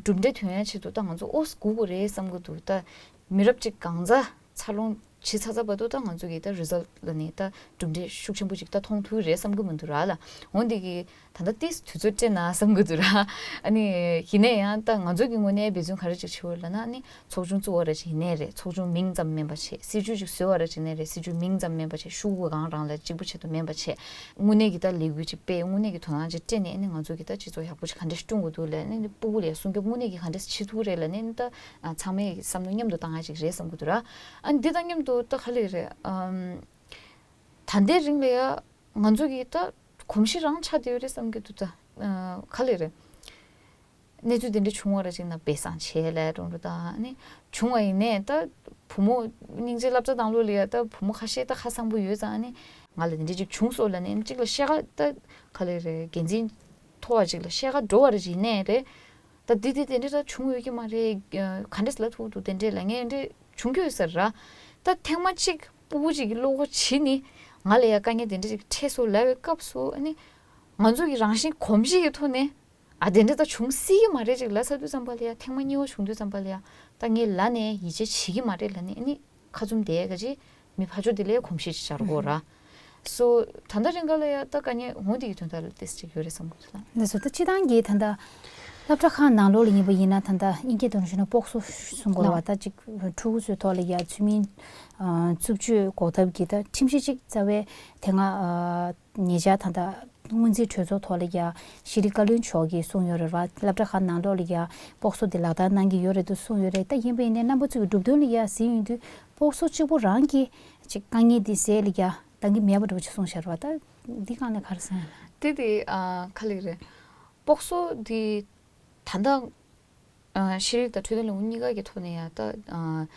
གྲུབ་འབྲས་ཐོན་ཡ་ཆེད་དུ་ད་ང་ཚོ་ཨོ་སྒུག་དགོས་རེད་བསམ་གི་འདུག་ད་མི་རབས་གཅིག་གང་ཚ་འཚར་ལོངས་བྱེད་ཚར་ཚར་བར་དུ་ད་ང་ཚོ་གི་ད་རི་ཛལ་ལ་ནི་ད་གྲུབ་འབྲས་ཤུགས་ཆེན་པོ་ཅིག་ད་མཐོང་ཐུབ་རེད་བསམ་གི་མི་འདུག་ར་ལ། འོ་འདི་གི་ད་ལྟ་ཏིས་དུས་ཚོད་སྤྲད་ན་བསམ་གི་འདུག་ར། ཨ་ནི་ཡིན་ནའི་ཡང་ད་ང་ཚོ་གི་ངོས་ནས་འབད་བརྩོན་ག་རེ་ཅིག་བྱེད་འོས་ལབ་ན་ཨ་ནི་ཚོགས་ཆུང་བཙུགས་པ་ར་ཅིག་ཡིན་ནའི་རེད། ཚོགས་ཆུང་མིང་ཙམ་མིན་པ་བྱས། སྲིད་ཇུས་ཅིག་བཟོས་པ་ར་ཅིག་ཡིན་ནའི་རེད། སྲིད་ཇུས་མིང་ཙམ་མིན་པ་བྱས། ཤོག་གུ་གང་རང་ལ་གཅིག་པུ་ཆེད་དུ་མིན་པ་བྱས། དངོས་གནས་ཀྱི་ད་ལས་འགུལ་ཅིག་སྤེལ། དངོས་གནས་ཀྱི་དོ་སྣང་ཅིག་སྤྲད་ནས་ཨ་ནི་ང་ཚོ་གི་ད་སྤྱི་ཚོགས་ཡག་པོ་ཅིག་ག་འདྲ་ཞིག་བསྐྲུན་དགོས་འདུག་ལབ་ནས་ཨ་ནི་སྤུ་གུ་ལ་སྲུང་སྐྱོབ་དངོས་གནས་ཀྱི་ག་འདྲ་ཞིག་བྱེད་ཐུབ་རེད་ལབ་ནས་ཨ་ནི་ད་ཚང་མས་བསམ་བློ་མཉམ་དུ་བཏང་ཡ་ཅིག་རེད་བསམ་གི་འདུག་ར། ཨ་ནི་འདི་དང་མཉམ་དུ་ད་ག་ལེ་རེད། ཨམ། ད་ལྟའི་རིང་ལ་ཡ་ང་ཚོ་གི་ད་གོམས་གཤིས་རང་ཆགས་བསྡད་ཡོད་རེད་བསམ་གི་འདུག་ད་ཨ་ག་ལེ་རེད། གནས་ཚུལ་དེ་འདྲ་བྱུང་བ་ར་ཅིག་ན་སྦས་གསང་བྱས་ལས་འགྲོ་འགྲོ་དང་ནི་བྱུང་བ་ཡིན་ནའི་ད་བུ་མོ་སྙིང་རྗེ་སློབ་གྲྭ་ནང་ལོགས་ལ་ཡ་ད་བུ་མོ་ཁ་ཤས་ད་ཁ་སང་པོ་ཡོད་ཙང་ནི་ང་ལ་དེ་འདྲ་ཅིག་བྱུང་སོང་ལབ་ནས་གཅིག་ལ་བཤད་ག་ད་ག་ལེ་རེད། འགན་འཛིན་མཐོ་བ་ཅིག་ལ་བཤད་ག་འགྲོ་བ་ར་ཅིག་ཡིན་ནའི་རེད། ད་འདི་འདི་དེ་འདྲ་ད་བྱུང་ཡོད་ཀྱི་མ་རེད། ག་འདྲས་ལབ་ཐུབ་འདུག་དེ་འདྲས་ལབ་ངས་འདྲས་བྱུང་རྒྱུ་ཡོད་ས་རེད་ར། ད་ཐེངས་མ་གཅིག་སྤུ་གུ་ཅིག་གི་བློ་ཁོག་བྱིས་ནི་ང་ལ་ཡ་དཀའ་ངལ་དེ་འདྲ་ཅིག་འཕྲད་སོང་ལབ་པའི་སྐབས་སུ་ཨ་ནི་ང་ཚོ་གི་རང་བཞིན་གོམས་གཤིས་ཀྱི་ཐོག་ནས། ཨ་དེ་འདྲ་ད་བྱུང་སྲིད་ཀྱི་མ་རེད་ཅིག་ལབ་ཚར་དུས་ཙམ་པ་ལ་ཡ་ཐེངས་མ་གཉིས་པ་བྱུང་དུས་ཙམ་པ་ལ་ཡ་ད་ངས་ལབ་ནས་ཡིད་ཆེས་བྱེད་ཀྱི་མ་རེད་ལབ་ནས་ཨ་ནི་ཁ་བཙུམ་བསྡད་ག་ཅིག་མི་ཕར་ཕྱོགས་དེ་ལ་གོམས་གཤིས་ཅིག་འཆར་དགོས་ར། སོ་ད་ལྟ་རིང་ག་ལ་ཡ་ད་དཀའ་ངལ་འོང་དེ་གི་དོན་དག་ལ་ཏེས་ཅིག་ཡོད་རེད་བསམ་གི་འདུག་ལ། ལགས་སོ། ད་སྤྱི་བཏང་གི་ད་ལྟ་སློབ་གྲྭ་ཁག་ནང་ལོགས་ལ་ཡིན་པ་ཡིན་ན་ད་ལྟ་དབྱིན་སྐད་དུ་ཞུས་ན་སྤོག་སོ་གསུང་དགོས་རེད་བ། ལགས། ད་ཅིག་ཕྲུ་གུ་ཚོའི་ཐོག་ལ་ཡ་ཚུལ་མིན་ཨ་རྩུབ་སྤྱོད་འགོག་ཐབས་ཀྱི་ད་ཁྲིམས་གཞི་ཅིག་རྩ་བའི་དེ་སྔ་ཨ། ཉེ་ཆར་ད་ལྟ་སྔོན་རྩིས་གྲོས་ཚོགས་ཐོག་ལ་ཡ་ཤེས་རིག་བཀའ་བློན་མཆོག་གིས་གསུངས་ཡོད་རེད་བ། སློབ་གྲྭ་ཁག་ནང་ལོགས་ལ་ཡ་སྤོག་སོ་འདི་ལག་བསྟར་གནང་གི་ཡོད་རེད་འདུག་གསུངས་ཡོད་རེད། ད་ཡིན་པ་ཡིན་ནའི་རྣམ་པ་ཚོ་གི་གྲུབ་དོན་ལ་ཡ་གཟིགས་ཡོང་དུས་སྤོག་སོ་གཅིག་པུ་རང་གིས་ཅིག་དཀའ་ངལ་འདི་སེལ་ལ་ཡ་འདང་གི་མེད་པ་འདྲ་བོ་ཅིག་གསུངས་བཞག་རེད་བ། ད་འདི་སྒང་ནས་ག་རེ་གསུངས་ཡོད་ན། དེ་དེ་ཨ་ག་ལེ་རེད། སྤོག་སོ་འདི་ད་ལྟ་ཨ་ཤེས་རིག་དང་འཕྲོད་བསྟེན་ལས་ཁུངས་གཉིས་ཀ་གི་ཐོག་ནས་ཡང་ད་ཨ་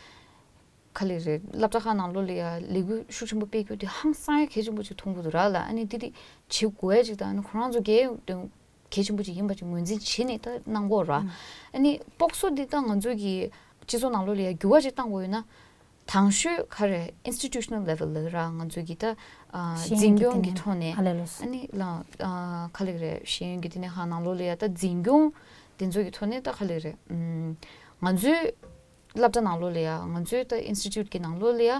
ག་ལེ་རེད། སློབ་གྲྭ་ཁག་ནང་ལོགས་ལ་ཡང་ལས་འགུལ་ཤུགས་ཆེན་པོ་སྤེལ་རྒྱུ་དེ་ཧང་སང་ཡ་གལ་ཆེན་པོ་ཅིག་མཐོང་གི་འདུག་ར་ལ། ཨ་ནི་འདི་དེ་བྱེད་དགོས་ཡ་ཅིག་དང་ཨ་ནི་ཁོ་རང་ཚོ་གལ་གལ་ཆེན་པོ་ཅིག་ཡིན་པ་ཅིག་ངོས་འཛིན་བྱས་ནས་ད་གནང་དགོས་ར། ཨ་ནི་སྤོག་སོ་འདི་ད་ང་ཚོ་གི་སྤྱི་ཚོགས་ནང་ལོགས་ལ་ཡང་འགྱུར་བ་ཅིག་གཏང་དགོས་ཡོད་ན། དང་ཤོས་ག་རེ་institutional level ལ་ར་ང་ཚོ་གི་ད་ཨ་ཤེས་ཡོན་འཛིན་སྐྱོང་གི་ཐོག་ནས་ཨ་ལས་ལོས། ཨ་ནི་ལ་ཨ་ག་ལེ་རེད། ཤེས་ཡོན་གྱི་བསྟི་གནས་ཁང་ནང་ལོགས་ལ་ཡ་ད་འཛིན་སྐྱོང་དེ་ཚོ་གི་ཐོག་ནས་ད་ག་ལེ་རེད། ཨམ་ང་ཚོའི་སློབ་གྲྭ་ནང་ལོགས་ལ་ཡ་ང་ཚོའི་ད་institute གི་ནང་ལོགས་ལ་ཡ་ཨ་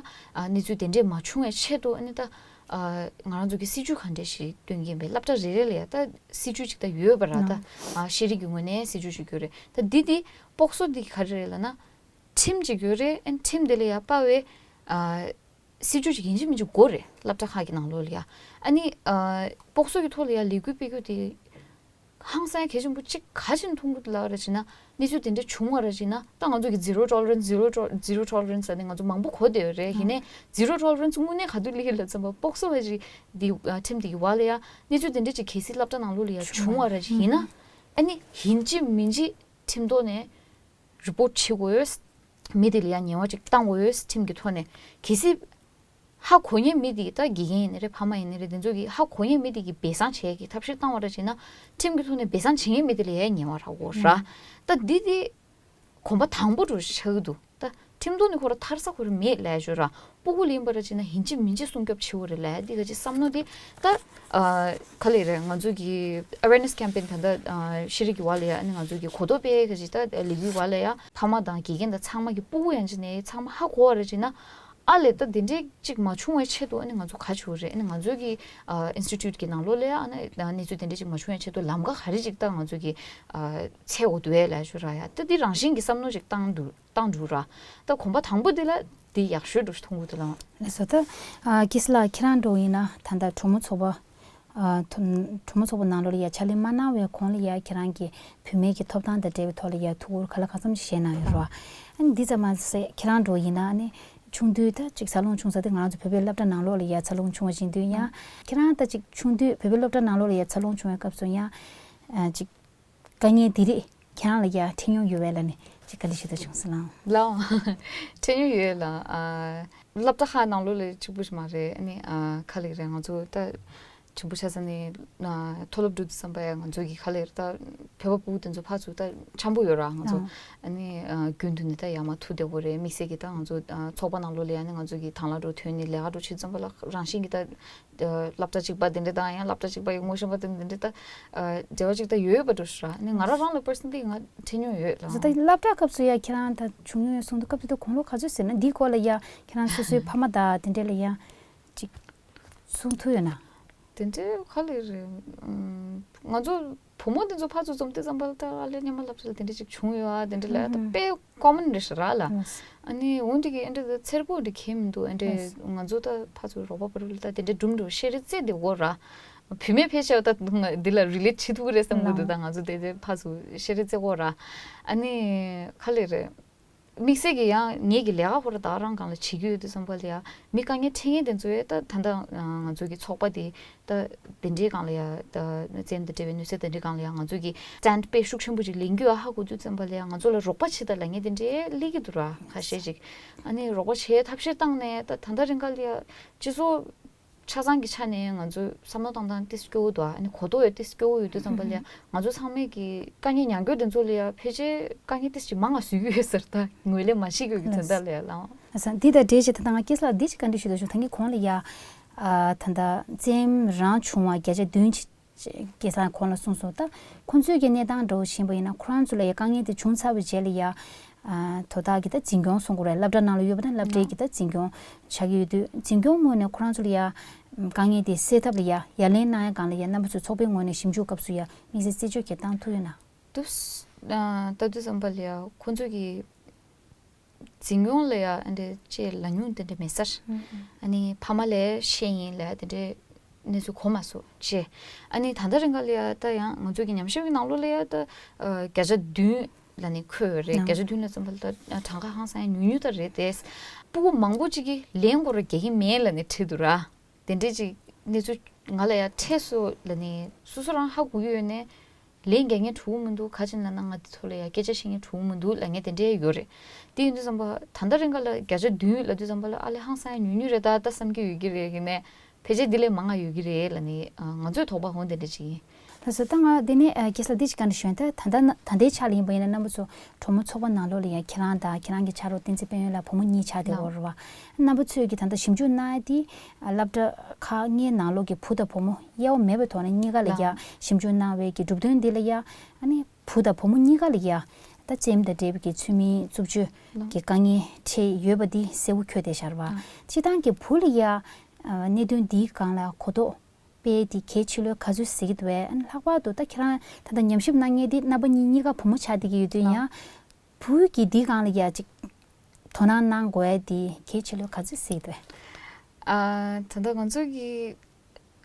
གནས་ཚུལ་དེ་འདྲས་མ་བྱུང་བའི་ཆེད་དུ་ཨ་ནི་ད་ཨ་ང་རང་ཚོ་གི་སྲིད་ཇུས་ག་འདྲས་ཞིག་སྟོན་གྱིན་པའི་སློབ་གྲྭ་རེ་རེ་ལ་ཡ་ད་སྲིད་ཇུས་ཅིག་ད་ཡོད་པ་ར། ད་ཨ་ཤེས་རིག་གི་ངོས་ནས་སྲིད་ཇུས་ཅིག་ཡོད་རེད། ད་འདི་འདི་སྤོག་སོ་འདི་ག་རེ་རེད་ལབ་ན། ཁྲིམས་ཅིག་ཡོད་རེད། ཨ་ནི་ཁྲིམས་དེ་ལ་ཡ་དཔའ་བའི་ཨ་སྲིད་ཇུས་ཅིག་ཡིན་གཅིག་མིན་གཅིག་དགོས་རེད། སློབ་གྲྭ་ཁག་གི་ནང་ལོགས་ལ་ཡ་ཨ་ནི་ཨ་སྤོག་སོ་གི་ཐོག་ལ་ཡ་ལས་འགུལ་སྤེལ་རྒྱུ་དེ་ཧང་སང་གལ་ཆེན་པོ་གཅིག་ག་ཅིག་མཐོང་གི་འདུག་ལབ་ར་བྱས་ན། གནས་ཚུལ་དེ་འདྲ་བྱུང་བ་ར་བྱས་ན་ད་ང་ཚོ་གི་zero tolerance, zero to- zero tolerance ལབ་ནས་ང་ཚོ་མང་པོ་གོ་བསྡད་ཡོད་རེད། ཡིན་ནའི་zero tolerance དངོས་གནས་ག་དུས་སླེབས་ཡོད་ལབ་ཙམ་པ་སྤོག་སོ་བ་ཅིག་འདི་ཨ་ཁྲིམས་དེ་གི་བར་ལ་ཡ་གནས་ཚུལ་དེ་འདྲ་ཅིག་གལ་སྲིད་སློབ་གྲྭ་ནང་ལོགས་ལ་ཡ་བྱུང་བ་ར་ཅིག་ཡིན་ན། ཨ་ནི་ཡིན་གཅིག་མིན་གཅིག་ཁྲིམས་ཐོག་ནས་རི་པོ་ཊི་བྱེད་དགོས། མི་དེ་ལ་ཡང་ཉེས་པ་ཅིག་བཏང་དགོས། ཁྲིམས་ཀྱི་ཐོག་ནས་གལ་སྲིད་ ཧ་གོ་མཁན་མི་དེ་ད་དགེ་རྒན་ཡིན་ནི་རེད། ཕ་མ་ཡིན་ནི་རེད། དེ་ཚོ་གིས་ཧ་གོ་མཁན་མི་དེ་གིས་སྦས་གསང་བྱེད་ཡས་ཀྱི་ཐབས་ཤེས་བཏང་བ་འདྲ་བྱས་ན། ཁྲིམས་ཀྱི་ཐོག་ནས་སྦས་གསང་བྱེད་མཁན་མི་དེ་ལ་ཡ་ཉེས་པ་རག་གོ་ར། ད་འདི་དེ་གོམ་པ་དང་པོ་འདྲ་ཆགས་ཀྱི་འདུག་ད་ཁྲིམས་ཐོག་ནས་ཁོ་ར་ཐར་ས་ཁོ་ར་མེད་ལབ་ཡ་ཅིག་ཡོད་ར། སྤུ་གུ་ལ་ཡིན་པ་འདྲ་བྱས་ན་ཡིན་གཅིག་མིན་གཅིག་སྲུང་སྐྱོབ་བྱེད་དགོས་རེད་ལབ་ཡ་འདི་ག་ཅིག་བསམ་མནོ་དེ་ད། ཨ། ག་ལེར་རེད། ང་ཚོ་གི་awareness campaign ད་ལྟ་ཨ་ཤེས་རིག་གི་བར་ལ་ཡ། ཨ་ནི་ང་ཚོ་གི་གོ་རྟོགས་སྤེལ་ག་ཅིག་ད་ལས་འགུལ་བར་ལ་ཡ། ཕ་མ་དང་དགེ་རྒན་དང་ཚང་མ་གི་སྤུ་གུ་ཡན་ཆད་ནས་ཚང་མ་ཧ་གོ་བ་རེད་བྱས་ན། ཨ་ལས་ད་དེ་འདྲའི་ཅིག་མ་བྱུང་བའི་ཆེད་དུ། ཨ་ནི་ང་ཚོ་ག་བྱེད་དགོས་རེད། ཨ་ནི་ང་ཚོ་གི་ཨ་institute གི་ནང་ལོགས་ལ་ཡ། ཨ་ནི་གནས་ཚུལ་དེ་འདྲ་ཅིག་མ་བྱུང་བའི་ཆེད་དུ་ལམ་ཁ་ག་རེ་ཅིག་ད་ང་ཚོ་གི་ཨ་འཚོལ་དགོས་འདུག་ལབ་ཡ་ཅིག་ཡོད་ར་ཡ། ད་འདི་རང་བཞིན་གྱི་བསམ་བློ་ཅིག་བཏང་འདུག་བཏང་འགྲོ་ར། ད་གོམ་པ་དང་པོ་འདི་ལ་འདི་ཡག་ཤོས་འགྲོ་མཐོང་གི་འདུག་ལགས། ལགས་སོ། ད་ཨ་ཀི་སི་ལགས་ཁྱེད་རང་འདྲ་བོ་ཡིན་ན་ད་ལྟ་གྲོགས་མོ་ཚོགས་པ། ཨ་གྲོགས་མོ་ཚོགས་པ་ནང་ལོགས་ལ་ཡ་ཕྱག་ལས་མ་གནང་བའི་གོང་ལ་ཡ་ཁྱེད་རང་གི་བུད་མེད་ཀྱི་ཐོབ་ཐང་དང་འབྲེལ་བའི་ཐོག་ལ་ཡ་ཐུགས་ཁུར་ག་ལ་གང་འཚམ་ཞིག་བཞེས་གནང་ཡོད་རེད་བ། ཨ་ནི་འདི་ཙམ་མ་ཟད་ཁྱེད་རང་འདྲ་བོ་ཡིན་ན་ཨ་ནི་ཆུང་དུས་ད་ཅིག་འཚར་ལོངས་བྱུང་ས་དེ་ང་རང་ཚོ་བོད་པའི་སློབ་གྲྭ་ནང་ལོགས་ལ་ཡ་འཚར་ལོངས་བྱུང་བ་ཡིན་དུས་ཡང་ཁྱེད་རང་ད་ཅིག་ཆུང་དུས་བོད་པའི་སློབ་གྲྭ་ནང་ལོགས་ལ་ཡ་འཚར་ལོངས་བྱུང་བའི་སྐབས་སུ་ཡང་ཨ་ཅིག་དཀའ་ངལ་འདི་རིགས་ཁྱེད་རང་ལ་ཡ་འཕྲད་མྱོང་ཡོད་པས་ལབ་ནས་ཅིག་བཀའ་འདྲི་ཞུ་འདོད་བྱུང་སོང་ལགས། ལགས། འཕྲད་མྱོང་ཡོད་ལགས། ཨ་སློབ་གྲྭ་ཁག་ནང་ལོགས་ལ་གཅིག་པུ་ཞིག་མ་རེད། ཨ་ནི་ཨ་ག་ལེར་རེད། ང་ཚོ་ད་ཆེན་པོ་ཆགས་ས་ནས་ཨ་མཐོ་སློབ་འགྲོ་དུས་ཙམ་པ་ཡ་ང་ཚོ་གི་ག་ལེར་ད་བོད་པ་སྤུ་གུ་དེ་ཚོ་ཕར་ཚུར་ད་འཆམ་པོ་ཡོད་ར་ང་ཚོ། ཨ་ནི་ཨ་རྒྱུན་དུ་ནས་ད་ཡར་མར་ཐུག་བསྡད་ཡོད་རེད། དམིགས་བསལ་གྱི་ད་ང་ཚོ་ཨ་ཚོགས་པ་ནང་ལོགས་ལ་ཡ་ཨ་ནི་ང་ཚོ་གི་དང་བླངས་འདྲ་བོ་ཐོན་ནས་ལས་ཀ་འདྲ་བོ་བྱེད་དུས་ཙམ་པ་ལ་རང་བཞིན་གྱི་ད། སློབ་གྲྭ་གཅིག་པ་དེ་འདྲ་དང་ཡང་སློབ་གྲྭ་གཅིག་པ་ཡི་ངོ་ཤེས་པ་དེ་འདྲ་ད་འབྲེལ་བ་གཅིག་ད་ཡོད་ཡོད་པ་འདྲ་ཞིག་ར། ནི་ང་རང་རང་ལ་personally ང་འཕྲད་མྱོང་ཡོད་ལགས། ད་སློབ་གྲྭ་སྐབས་སུ་ཡ་ཁྱེད་རང་ད་བྱུང་མྱོང་ཡོད་གསུང་དུས་སྐབས་དེ་དུས་དགུང་ལོ་ག་ཚོད་ཟེར་ན་འདིའི་སྐོར་ལ་ཡ་ཁྱེད་རང་སོ་སོའི་ཕ་མ་དང་དེ་འདྲ་ལ་ཡ་ཅིག་གསུང་ཐུབ་ཡོད་ན། དེ་འདྲའི་ག་ལེར་རེད། ང་ཚོ་བུ་མོ་དེ་ཚོ་ཕར་ཚུར་འཛོམས་དུས་ཙམ་པ་ལ་ད་ཨ་ལས་སྔོན་མ་སློབ་གྲྭ་ལ་དེ་འདྲ་ཅིག་བྱུང་ཡོད་ཨ་དེ་འདྲ་ལ་ད་དཔེ་common རེད་ཤག་ར་ལགས། ཨ་ནི་འོན་ཏེ་གི་ཨེ་འདྲ་ད་འཚེར་པོ་འདྲ་གང་མི་འདུག་ཨེ་འདྲ་ང་ཚོ་ད་ཕར་ཚུར་རོགས་པ་བར་ལ་ད་དེ་འདྲ་འགྲུམ་འགྲོ་བཤད་རེས་རྩེ་བདེ་གོ་ར། བུད་མེད་ཕལ་ཆེར་ད་ང་འདི་ལ་relate བྱེད་ཐུབ་ཀྱི་རེད་བསམ་གི་འདུག་ད་ང་ཚོ་དེ་དེ་ཕར་ཚུར་བཤད་རེས་རྩེ་གོ་ར། ཨ་ནི་ག་ལེར་རེད། དམིགས་བསལ་གྱི་ཡང་ངེད་ཀྱི་ལས་ཀ་ཧོར་ད་རང་སྒང་ལ་བྱེད་ཀྱི་ཡོད་དུས་ཙམ་པ་ལ་ཡ་མི་དཀའ་ངལ་འཕྲད་མཁན་དེ་ཚོ་ཡ་ད་ད་ལྟ་ང་ཚོ་གི་ཚོགས་པ་དེ་ད་དེ་འདྲའི་སྒང་ལ་ཡ་ད་རྩལ་དང་འབྲེལ་བའི་གནས་ཚུལ་དེ་འདྲའི་སྒང་ལ་ཡ་ང་ཚོ་གི་stand དཔེ་ཤུགས་ཆེན་པོ་ཅིག་ལེན་རྒྱུ་ཡ་ཧ་གོ་དུས་ཙམ་པ་ལ་ཡ་ང་ཚོ་ལ་རོགས་པ་བྱེད་དང་ལབ་མཁན་དེ་འདྲའི་སླེབས་ཀྱི་འདུག་ར་ཁ་ཤས་ཅིག་ཨ་ནི་རོགས་པ་བྱེད་ཐབས་ཤེས་བཏང་ནས་ད་ད་ལྟ་རིང་ག་ལ་ཡ་སྤྱི་ཚོགས་ཆ་ཚང་གི་ཆ་ནས་ང་ཚོ་བསམ་བློ་བཏང་སྟངས་ཏིས་སྐྱོ་བོ་འདུག་ཨ་ནི་གོ་རྟོགས་ཡོད་ཏིས་སྐྱོ་བོ་ཡོད་དུས་ཙམ་པ་ལ་ཡ་ང་ཚོ་ཚང་མས་ཀྱི་དཀའ་ངལ་མྱངས་རྒྱུ་དེ་ཚོ་ལ་ཡ་ཕལ་ཆེར་དཀའ་ངལ་ཏིས་ཅིག་མང་ང་བཟོ་གི་ཡོད་ཟེར། ད་ངོས་ལེན་མ་བྱེད་དགོས་ཀྱི་དོན་དག་ལ་ཡ་ལའང་། ཨ་ས་འདི་དང་འབྲེལ་བྱས་ད་ལྟ་ང་སྐྱེས་ལགས་འདི་ཅིག་བཀའ་འདྲི་ཞུ་འདོད་བྱུང་། ད་ངས་གོང་ལ་ཡ་ཨ་ད་ལྟ་བཙན་རང་བྱུང་བ་བརྒྱ་ཆ་བདུན་ཅིག་སྐལ་བཟང་ཁོང་ལ་གསུངས་སོང་། ད་ཁོང་ཚོའི་གི་གནས་སྟངས་འདྲ་བོ་ཞིག་ཡིན་པ་ཡིན་ན་ཁོ་རང་ཚོ་ལ་ཡ་དཀའ་ངལ་དེ་བྱུང་ཚར་བའི་རྗེས་ལ་ཡ་ཨ་དོ་བདག་གི་ད་འཛིན་སྐྱོང་གསུང་དགོས་རེད། སློབ་གྲྭ་ནང་ལ་ཡོད་པ་ན་སློབ་གྲྭའི་གི་ད་འཛིན་སྐྱོང་བྱ་གི་ཡོད་དུས་འཛིན་སྐྱོང་ངོས་ནས་ཁོ་རང་ཚོ་ལ་ཡ་དཀའ་ངལ་དེ་སེལ་ཐབས་ལ་ཡ་ཡ་ལན་གནང་ཡ་སྒང་ལ་ཡ་རྣམ་པ་ཚོའི་ཚོགས་པའི་ངོས་ནས་ཞིབ་འཇུག་སྐབས་སུ་ཡ་དམིགས་བསལ་རྩད་གཅོད་གི་བཏང་ཐུབ་ཡོད་ན། དུས་ཨ་ལྟ་དུས་ཙམ་པ་ལ་ཡ་ཁོང་ཚོ་གི་འཛིན་སྐྱོང་ལ་ཡ་ཨ་འདྲ་ཅེས་ལབ་མྱོང་དེ་འདྲ་མེད་ས་རེད། ཨ་ནི་ཕ་མ་ལ་བཤད་ཡིན་ལབ་དེ་འདྲའི་གནས་ཚུལ་གོ་མ་སོང་ཅེས། ཨ་ནི་ད་ལྟ་རིང་ག་ལ་ཡ་ད་ཡང་ང་ཚོ་གི་ཉམས་ཞིབ་ཀྱི་ནང་ལོགས་ལ་ཡ་ད་ཨ་བརྒྱ་ཆ་བདུན་ལབ་ནས་འཁོད་ཡོད་རེད། བརྒྱ་ཆ་བདུན་ལབ་ཙམ་པ་ལ་ད་གྲངས་ཀ་ཧང་སང་ཡ་ཉུང་ཉུང་ད་རེད་དེ། སྤུ་གུ་མང་པོ་ཅིག་གིས་ལན་ཁོ་རང་རྒྱག་གི་མེད་ལབ་ནས་བྲིས་འདུག་ར། དེ་འདྲས་ཅིག་གནས་ཚུལ་ང་ལ་ཡ་འཕྲད་སོང་ལབ་ནས་སོ་སོ་རང་ཧ་གོ་གི་ཡོད་ནས་ལན་རྒྱག་མཁན་གྲོགས་པོ་མི་འདུག་ག་ཅིག་ལབ་ན་ང་འདི་ཚོ་ལ་ཡ་སྐད་ཆ་བཤད་མཁན་གྲོགས་པོ་མི་འདུག་ལབ་མཁན་དེ་འདྲས་ཡོད་རེད། དེ་ཡིན་དུས་ཙམ་པ་ད་ལྟ་རིང་ག་ལ་བརྒྱ་ཆ་བདུན་ལབ་དུས་ཙམ་པ་ལ་ཨ་ལས་ཧང་སང་ཡ་ཉུང་ཉུང་རེད། ད་ད་བསམ་གྱི་ཡོད་ཀྱི་རེད། ཡིན་ནའི་ཕལ་ཆེར་འདི་ལས་མང་ང་ཡོད་ཀྱི་རེད་ལབ་ནས་ང་ཚོའི་དོགས་པ་འོང་དེ་འདྲས་ཅིག་ཡིན། ལགས་སོ། ད་ང་དེ་ནས་ཨ་སྐྱེས་ལགས་འདི་ཅིག་བཀའ་འདྲི་ཞུ་ཡིན། ད་ད་ལྟ་ན་ད་ལྟའི་ཆ་ལ་ཡིན་པ་ཡིན་ན་རྣམ་པ་ཚོ་གྲོགས་མོ་ཚོགས་པ་ནང་ལོགས་ལ་ཡ་ཁྱེད་རང་དང་ཁྱེད་རང་གི་ཕྱག་རོགས་བསྟན་འཛིན་དཔལ་ཡོན་ལགས་བུ་མོ་གཉིས་ཆགས་བསྡད་ཡོད་རེད་བ། རྣམ་པ་ཚོས་ཀྱི་ད་ལྟ་ཞིབ་འཇུག་གནང་ཡ་དེ་ཨ་སློབ་གྲྭ་ཁག་ལྔའི་ནང་ལོགས་ཀྱི་བུ་དང་བུ་མོ་དབྱེ་བ་མེད་པའི་ཐོག་ནས་གཉིས་ཀ་ལ་ཡ་ཞིབ་འཇུག་གནང་བའི་གི་གྲུབ་དོན་འདི་ལ་ཡ་ཨ་ནི་བུ་དང་བུ་མོ་གཉིས་ཀ་ལ་ཡ་ད་རྩེད་མོ་དང་འབྲེལ་བའི་གི་ཚུལ་མིན་རྩུབ་སྤྱོད་ཀྱི་དཀའ་ངལ་འཕྲད་ཡོད་པ་འདི་གསལ་པོ་འཁྱོལ་བསྡད་བཞག་རེད་བ། སྤྱིར་བཏང་གི་བུ་ལ་ཡ་ཨ་གནད་དོན་འདིའི་སྒང་ལ་གོ་རྟོགས་དཔེ་དེ་གལ་ཆེ་ལོས་ག་ཚོད་ཟེར་གྱི་འདུག་བས། ཨ་ནི་ལྷག་པར་དུ་ད་ཁྱེད་རང་ད་ལྟ་ཉམས་ཞིབ་གནང་མཁན་དེ་རྣམ་པ་གཉིས་གཉིས་ཀ་བུ་མོ་ཆགས་བསྡད་ཀྱི་ཡོད་དུས་ཡང་བུ་གི་འདིའི་སྒང་ལ་ཡ་ཅིག་དོ་སྣང་གནང་དགོས་ཡ་དེ་གལ་ཆེ་ལོས་ག་ཚོད་ཟེར་གྱི་འདུག་བས། ཨ་ད་ལྟ་ང་ཚོ་གི་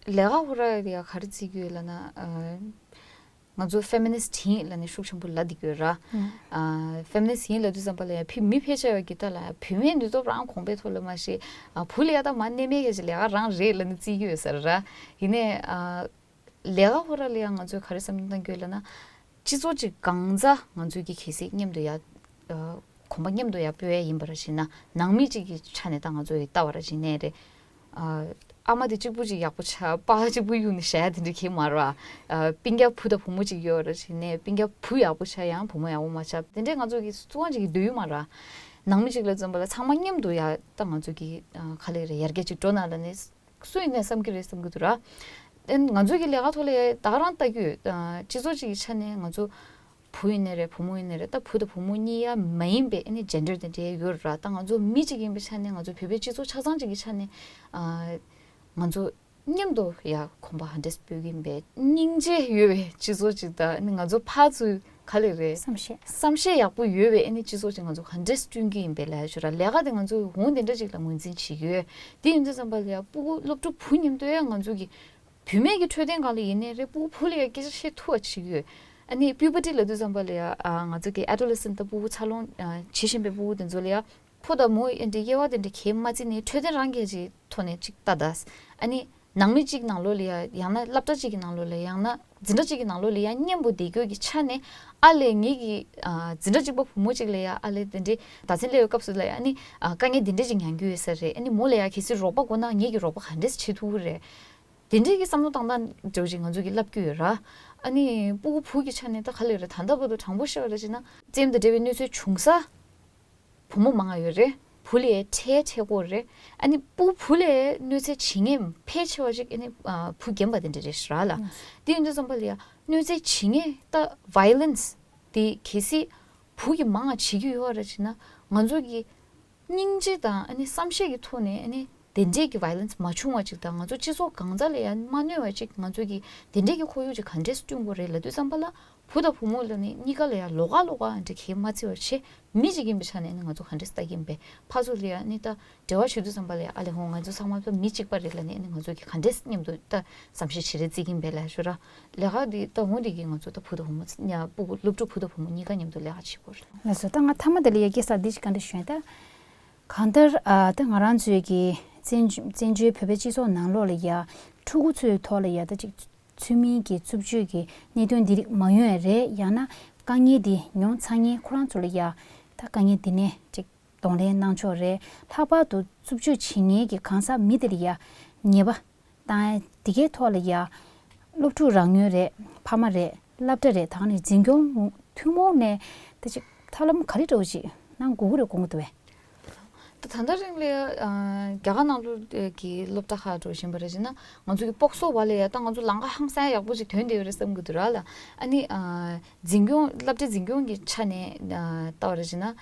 ལས་ཀ་ཧོ་ར་ཡ་ག་རེ་བརྩི་གི་ཡོད་ལབ་ན། ཨ་ང་ཚོ་feminist ཡིན་ལབ་ནས་ཤུགས་ཆེན་པོ་ལབ་བསྡད་ཀྱི་ཡོད་ར། ཨ་feminist ཡིན་ལབ་དུས་ཙམ་པ་ལ་ཡང་ཕི་མི་ཕལ་ཆེ་བ་གི་ལྟ་ལ་བུད་མེད་ནུས་སྟོབས་རང་གོང་འཕེལ་ཐོག་ལ་མ་ཤེས། ཨ་བུ་ལ་ཡ་ད་མ་གནས་མེད་ཀྱི་ལས་ཀ་རང་རེད་ལབ་ནས་བརྩི་གི་ཡོད་ས་རེད་ར། ཡིན་ནའི་ཨ་ལས་ཀ་ཧོ་ར་ལ་ཡང་ང་ཚོས་ག་རེ་བསམ་བློ་བཏང་གི་ཡོད་ལབ་ན། སྤྱི་ཚོགས་ཅིག་གང་ཚ་ང་ཚོས་ཀྱི་གལ་སྲིད་མཉམ་དུ་ཡ་ཨ་གོམ་པ་མཉམ་དུ་ཡ་སྤོ་ཡ་ཡིན་པ་ར་བྱས་ན། ནང་མི་གཅིག་གི་ཆ་ནས་ད་ང་ཚོ་ཡི་ལྟ་བ་ར་བྱས་ནའི་རེད། ཨ་ཨ་མ་དེ་གཅིག་པུ་ཅིག་ཡག་པོ་ཆགས། པ་གཅིག་པུ་གཡུག་ནས་བཞག་ཡ་དེ་འདྲ་གང་ཡང་མ་རེད་པ། ཨ་སྤུན་ཀྱག་བུ་དང་བུ་མོ་ཅིག་ཡོད་རེད་བྱས་ནས་སྤུན་ཀྱག་བུ་ཡག་པོ་ཆགས་ཡང་བུ་མོ་ཡག་པོ་མ་ཆགས། དེ་འདྲའི་ང་ཚོ་གི་སུ་གང་ཅིག་གི་འདོད་ཡོད་མ་རེད་པ། ནང་མི་གཅིག་ལ་བརྩོན་པ་ལ་ཚང་མ་མཉམ་དུ་ཡ་ད་ང་ཚོ་གི་ཨ་ག་ལེར་ཡར་རྒྱས་ཅིག་འགྲོ་ན་ལབ་ནས་སུ་ཡིན་ནས་བསམ་གྱི་རེད་བསམ་གྱི་འདུག་ར། ཨ་ནི་ང་ཚོ་གི་ལས་ཀ་ཐོག་ལ་ཡ་ད་ག་རང་ལྟ་རྒྱུ་ཡོད། ཨ་སྤྱི་ཚོགས་ཅིག་གི་ཆ་ནས་ང་ཚོ་བུ་ཡིན་ནའི་རེད་བུ་མོ་ཡིན་ནའི་རེད། ད་བུ་དང་བུ་མོ་གཉིས་ཀ་མ་ཡིན་པའི་ཨ་ནི་ཇེན་ཌར་དེ་འདྲའི་ཡོད་ར། ད་ང་ཚོ་མི་གཅིག་ཡིན་པའི་ཆ་ནས་ང་ཚོ་བོད་པའི་སྤྱི་ཚོགས་ཆ་ཚང་གཅིག་གི་ཆ་ནས་ཨ་ང་ཚོ་མཉམ་དུ་ཡ་གོམ་པ་ག་འདྲས་སྤོ་གི་ཡིན་པས། སྙིང་རྗེ་ཡོད་པའི་སྤྱི་ཚོགས་ཅིག་དང་ཨ་ནི་ང་ཚོ་ཕར་ཚུར་ག་ལེར་རེད། བསམ་ཤེས། བསམ་ཤེས་ཡག་པོ་ཡོད་པའི་ཨ་ནི་སྤྱི་ཚོགས་ཅིག་ང་ཚོ་ག་འདྲས་བསྐྲུན་གྱི་ཡིན་པས་ལབ་ཡ་ཞུ་ར། ལས་ཀ་དེ་ང་ཚོ་འོང་དེ་འདྲ་ཅིག་ལ་ངོས་འཛིན་བྱེད་ཀྱི་ཡོད། དེ་ཡིན་དུས་ཙམ་པ་ལ་ཡ་སྤུ་གུ་སློབ་ཕྲུག་བུ་མཉམ་དུ་ཡ་ང་ཚོ་གི་བུད་མེད་ཀྱི་འཕྲོད་བསྟེན་སྒང་ལ་ཡིན་ནའི་རེད། སྤུ་གུ་བུ་ལ་ཡ་སྐད་ཆ་བཤད་ཐུབ་པ་བྱེད་ཀྱི་ཡོད། ཨ་ནི་པིའུ་བར་ཊི་ལབ་དུས་ཙམ་པ་ལ་ཡ་ཨ་ང་ཚོ་གི་ཨེ་ཌོ་ལེ་སེན་ཊི་ད་སྤུ་གུ་འཚར་ལོངས་ཨ་བྱེད་བཞིན་པའི་སྤུ་གུ་དེ་ཚོ་ལ་ཡ་ཕོ་དང་མོ་ཨེ་འདྲའི་དབྱེ་བ་དེ་འདྲ་གང་ཡང་མ་བརྩིས་ནས་འཕྲོད་བསྟེན་རང་སྒེར་གྱི་ཐོག་ནས་ཅིག་ལྟ་ད། ཨ་ནི་ནང་མི་གཅིག་ནང་ལོགས་ལ་ཡ་ཡང་ན་སློབ་གྲྭ་གཅིག་གི་ནང་ལོགས་ལ་ཡང་ན་འཛིན་གྲྭ་གཅིག་གི་ནང་ལོགས་ལ་ཡ་མཉམ་པོ་བསྡད་རྒྱུ་གི་ཆ་ནས་ཨ་ལས་ངེད་ཀྱི་ཨ་འཛིན་གྲྭ་གཅིག་པ་བུ་མོ་གཅིག་ལ་ཡ་ཨ་ལས་དེ་འདྲའི་མདའ་ཚན་སླེབས་པའི་སྐབས་སུ་ལ་ཡ་ཨ་ནི་ཨ་དཀའ་ངལ་འདི་འདྲ་ཅིག་མྱངས་རྒྱུ་ཡོད་ས་རེད། ཨ་ནི་མོ་ལ་ཡ་གལ་སྲིད་རོགས་པ་དགོས་ན་ངེད་ཀྱིས་རོགས་པ་ག་འདྲས་བྱེད་ཐུབ་ཀྱི་རེད། དེ་འདྲའི་གི་བསམ་བློ་བཏང་སྟངས་འདྲ་བོ་ཅིག་ང་ཚོ་གིས་བསླབ་ཀྱི་ཡོད་ར། ཨ་ནི་སྤུ་གུ་བུ་གི་ཆ་ནས་ད་ག་ལེར་རེད། ད་ལྟ་བར་དུ་དྲང་པོ་བཤད་པ་རེད་བྱས་ན་བཙན་གཡེམ་དང་འབྲེལ་བའི་གནོད་འཚེ་བྱུང་ས་བུ་མོ་མང་ང་ཡོད་རེད། བུ་ལས་ཁྲལ་ཁྲལ་དགོས་རེད། ཨ་ནི་སྤུ་གུ་བུ་ལས་གནོད་འཚེ་བྱེད་མཁན་ཕལ་ཆེ་བ་ཅིག་ཨ་ནི་ཨ་བུ་རྒན་པ་དེ་འདྲ་རེད་ཤག་ར་ལ། དེ་ཡིན་དུས་ཙམ་པ་ལ་ཡ་གནོད་འཚེ་བྱེད་མཁན་ད་ཝའི་ལེན་སི་དེ་གལ་སྲིད་བུ་གིས་མང་ང་བྱེད་ཀྱི་ཡོད་རེད་བྱས་ན་ང་ཚོ་གི་སྙིང་རྗེ་དང་ཨ་ནི་བསམ་ཤེས་ཀྱི་ཐོག་ནས་ཨ་ནི་དེ་འདྲས་ཀྱི་ཝའི་ལེན་སི་མ་བྱུང་བ་ཅིག་དང་ང་ཚོ་སྤྱི་ཚོགས་གང་ཙམ་ལ་ཡང་མ་གནོད་པ་ཅིག་ང་ཚོ་གི་དེ་འདྲས་ཀྱི་ཁོར་ཡུག་ཅིག་ག་འདྲས་སེ་བསྐྲུན་དགོས་རེད་ལབ་དུས་ཙམ་པ་ལ་བུ་དང་བུ་མོ་ལ་ནི་གཉིས་ཀ་ལ་ཡང་ལོགས་ཀ་ལོགས་ཀ་འདྲ་གལ་མ་བརྩི་བར་བྱས་མི་ཅིག་ཡིན་པའི་ཆ་ནས་ནི་ང་ཚོ་ག་འདྲས་སེ་ལྟ་གི་ཡིན་པས། ཕར་ཚུར་ལ་ཡང་ནི་ད་འབྲེལ་བ་ཞུ་དུས་ཙམ་པ་ལ་ཡང་ཨ་ལས་ཧོ་ང་ཚོ་ཚང་མ་ད་མི་གཅིག་པ་རེད་ལབ་ནས་ནི་ང་ཚོ་གི་ག་འདྲས་སེ་མཉམ་དུ་ད་བསམ་ཤེས་བྱེད་རེས་བརྩི་གི་ཡིན་པས་ལབ་ཞུ་ར། ལས་ཀ་འདི་ད་འོང་འདི་གི་ང་ཚོ་ད་བུ་དང་བུ་མོ་ཚ་ཉ་སྤུ་གུ་སློབ་ཕྲུག་བུ་དང་བུ་མོ་གཉིས་ཀ་མཉམ་དུ་ལས་ཀ་བྱེད་དགོས་རེད། ལགས་སོ། ད་ང་མཐའ་མ་དེ་ལ་ཡ་སྐད་ཆ་འདི་ཞིག་བཀའ་འདྲི་ཞུ་ཡིན། ད་གང་ལྟར་ཨ་ད་ང་རང་ཚོའི་གི་བཙན་བཙན་བྱོལ་བོད་པའི་སྤྱི་ཚོགས་ནང་ལོགས་ལ་ཡ་ཕྲུ་གུ་ཚོའི་ཐོག་ལ་ཡ་ད་ཅིག་ཚུལ་མིན་གྱི་རྩུབ་སྤྱོད་ཀྱི་གནད་དོན་འདི་རིགས་མ་ཡོང་ཡ་རེད། ཡང་ན་དཀའ་ངལ་འདི་མྱོང་ཚར་མཁན་ཁོ་རང་ཚོ་ལ་ཡ་ད་དཀའ་ངལ་འདི་ནས་ཅིག་གདོང་ལེན་གནང་ཕྱོགས་རེད། ལྷག་པར་དུ་རྩུབ་སྤྱོད་བྱེད་མཁན་གྱི་གང་ཟག་མི་དེ་ལ་ཡ་ཉེས་པ་དང་དེ་གའི་ཐོག་ལ་ཡ་སློབ་ཕྲུག་རང་ངོས་རེད། ཕ་མ་རེད། སློབ་གྲྭ་རེད། ད་ནི་འཛིན་སྐྱོང་ཐུན་མོང་ནས་ད་ཅིག་ཐབས་ལམ་ག་རེ་འདྲ་བོ་ཞིག་གནང་དགོས་ཀྱི་རེད་དགོངས་ཀྱི་འདུག་བས། ད་ད་ལྟ་རིང་ལ་ཡ་རྒྱ་གར་ནང་ལོགས་ཀྱི་སློབ་གྲྭ་ཁག་འགྲོ་བཞིན་པ་རེད་བྱས་ན་ང་ཚོ་གི་སྤོག་སོ་བ་ལ་ཡ་ད་ང་ཚོ་ལམ་ཁ་ཧང་སང་ཡག་པོ་ཅིག་ཐོན་བསྡད་ཡོད་རེད་བསམ་གྱི་འདུག་ར་ལ། ཨ་ནི་འཛིན་སྐྱོང་སློབ་གྲྭའི་འཛིན་སྐྱོང་གི་ཆ་ནས་ལྟ་བ་རེད་བྱས་ན།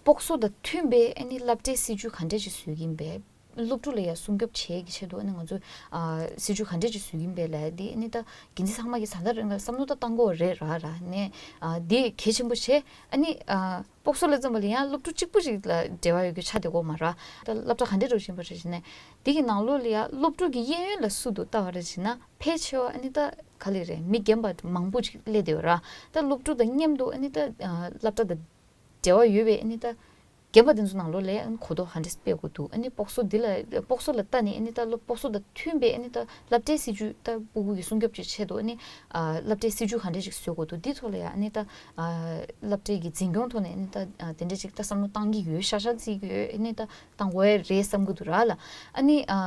སྤོག་སོ་དང་མཐུན་པའི་ཨ་ནི་སློབ་གྲྭའི་སྲིད་ཇུས་ག་འདྲས་ཅིག་བཟོ་གི་ཡིན་པས། སློབ་ཕྲུག་ལ་ཡང་སྲུང་སྐྱོབ་བྱེད་ཀྱི་ཆེད་དུ་ཨ་ནི་ང་ཚོས་ཨ་སྲིད་ཇུས་ག་འདྲས་ཅིག་བཟོ་གི་ཡིན་པས་ལབ་ཡ་འདི་ཨ་ནི་ད་འགན་འཛིན་ཚང་མ་གིས་ད་ལྟ་རང་ག་བསམ་བློ་ད་བཏང་དགོས་རེད་ར་ར་ནས་ཨ་འདི་གལ་ཆེན་པོ་བྱས། ཨ་ནི་ཨ་སྤོག་སོ་ལ་བརྩོན་པ་ལ་ཡང་སློབ་ཕྲུག་གཅིག་པུ་ཞིག་ལ་འབྲེལ་བ་ཡོད་རྒྱུ་ཆགས་བསྡད་ཀྱི་ཡོད་མ་རེད། ད་སློབ་གྲྭ་ག་འདྲས་འགྲོ་བཞིན་པ་རེད་ཟེར་ནས་འདི་གི་ནང་ལོགས་ལ་ཡང་སློབ་ཕྲུག་གི་གཡས་གཡོན་ལ་སུ་འདུག་ལྟ་བ་རེད་ཟེར་ན་ཕལ་ཆེ་བ་ཨ་ནི་ད་ག་ལེ་རེད། མི་རྒན་པ་མང་པོ་ཅིག་སླེབས་བསྡད་ཡོད་ར། ད་སློབ་ཕྲུག་དང་མཉམ་དུ་ཨ་ནི་ད་ཨ་སློབ་གྲྭ་དང་འབྲེལ་བ་ཡོད་པའི་ཨ་ནི་ད་རྒན་པ་དེ་ཚོ་ནང་ལོགས་ལ་ཨ་ནི་གོ་རྟོགས་ག་འདྲས་སྤེལ་དགོས་འདུག་ཨ་ནི་སྤོག་སོ་འདི་ལ་སྤོག་སོ་ལ་ལྟ་ནས་ཨ་ནི་ད་སློབ་སྤོག་སོ་དང་མཐུན་པའི་ཨ་ནི་ད་སློབ་གྲྭའི་སྲིད་ཇུས་ད་སྤུ་གུ་གི་སྲུང་སྐྱོབ་ཀྱི་ཆེད་དུ་ཨ་ནི་ཨ་སློབ་གྲྭའི་སྲིད་ཇུས་ག་འདྲས་ཅིག་བཟོ་དགོས་འདུག་འདི་ཐོག་ལ་ཡང་ཨ་ནི་ད་ཨ་སློབ་གྲྭའི་གི་འཛིན་སྐྱོང་ཐོག་ནས་ཨ་ནི་ད་ཨ་དེ་འདྲས་ཅིག་ད་བསམ་བློ་བཏང་གི་ཡོད། ཤག་ཤག་བརྩི་གི་ཡོད། ཨ་ནི་ད་བཏང་དགོས་ཡ་རེད་བསམ་གི་འདུག་ར་ལ། ཨ་ནི་ཨ་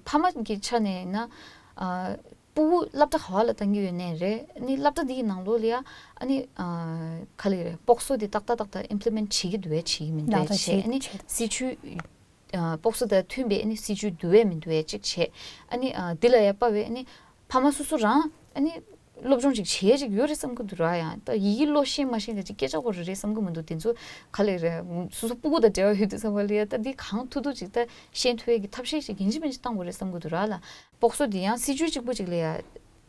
ཕ་མ་གི་ཆ་ནས་ཡིན་ན་ཨ་སྤུ་གུ་སློབ་གྲྭ་ག་བ་ལ་བཏང་གི་ཡོད་ནའི་རེད། ཨ་ནི་སློབ་གྲྭ་འདི་གི་ནང་ལོགས་ལ་ཡ་ཨ་ནི་ཨ་ག་ལེ་རེད། སྤོག་སོ་འདི་ཏག་ཏག་ཏག་ཏག་ཨིམ་པི་ལི་མེན་ཊི་བྱེད་ཀྱི་འདུག་བས་བྱེད་ཀྱི་མི་འདུག་ལག་བསྟར་བྱས། ཨ་ནི་བྱེད་སྲིད་ཇུས་ཨ་སྤོག་སོ་དང་མཐུན་པའི་ཨ་ནི་སྲིད་ཇུས་འདུག་བས་མི་འདུག་བས་གཅིག་བྱས། ཨ་ནི་ཨ་འདི་ལ་ཡ་དཔའ་བའི་ཨ་ནི་ཕ་མ་སོ་སོ་རང་ཨ་ནི་སློབ་སྦྱོང་ཅིག་བྱེད་ཡས་ཅིག་ཡོད་རེད་བསམ་གི་འདུག་ར། ཡང་ད་ཡི་གེ་ཀློག་ཤེས་མ་ཤེས་ག་ཅིག་སྐད་ཆ་གོ་རེ་རེད་བསམ་གི་མི་འདུག་དེ་ཚོ་ག་ལེ་རེད། སོ་སོ་སྤུ་གུ་དང་འབྲེལ་བ་ཡོད་དུས་ཙམ་པ་ལ་ཡ་ད་འདི་གང་ཐུབ་ཐུབ་ཅིག་ད་ཤེས་ཐུབ་ཡས་ཀྱི་ཐབས་ཤེས་ཅིག་ཡིན་གཅིག་མིན་གཅིག་བཏང་དགོས་རེད་བསམ་གི་འདུག་ར་ལ། སྤོག་སོ་འདི་ཡང་སྲིད་ཇུས་གཅིག་པུ་ཅིག་ལ་ཡ་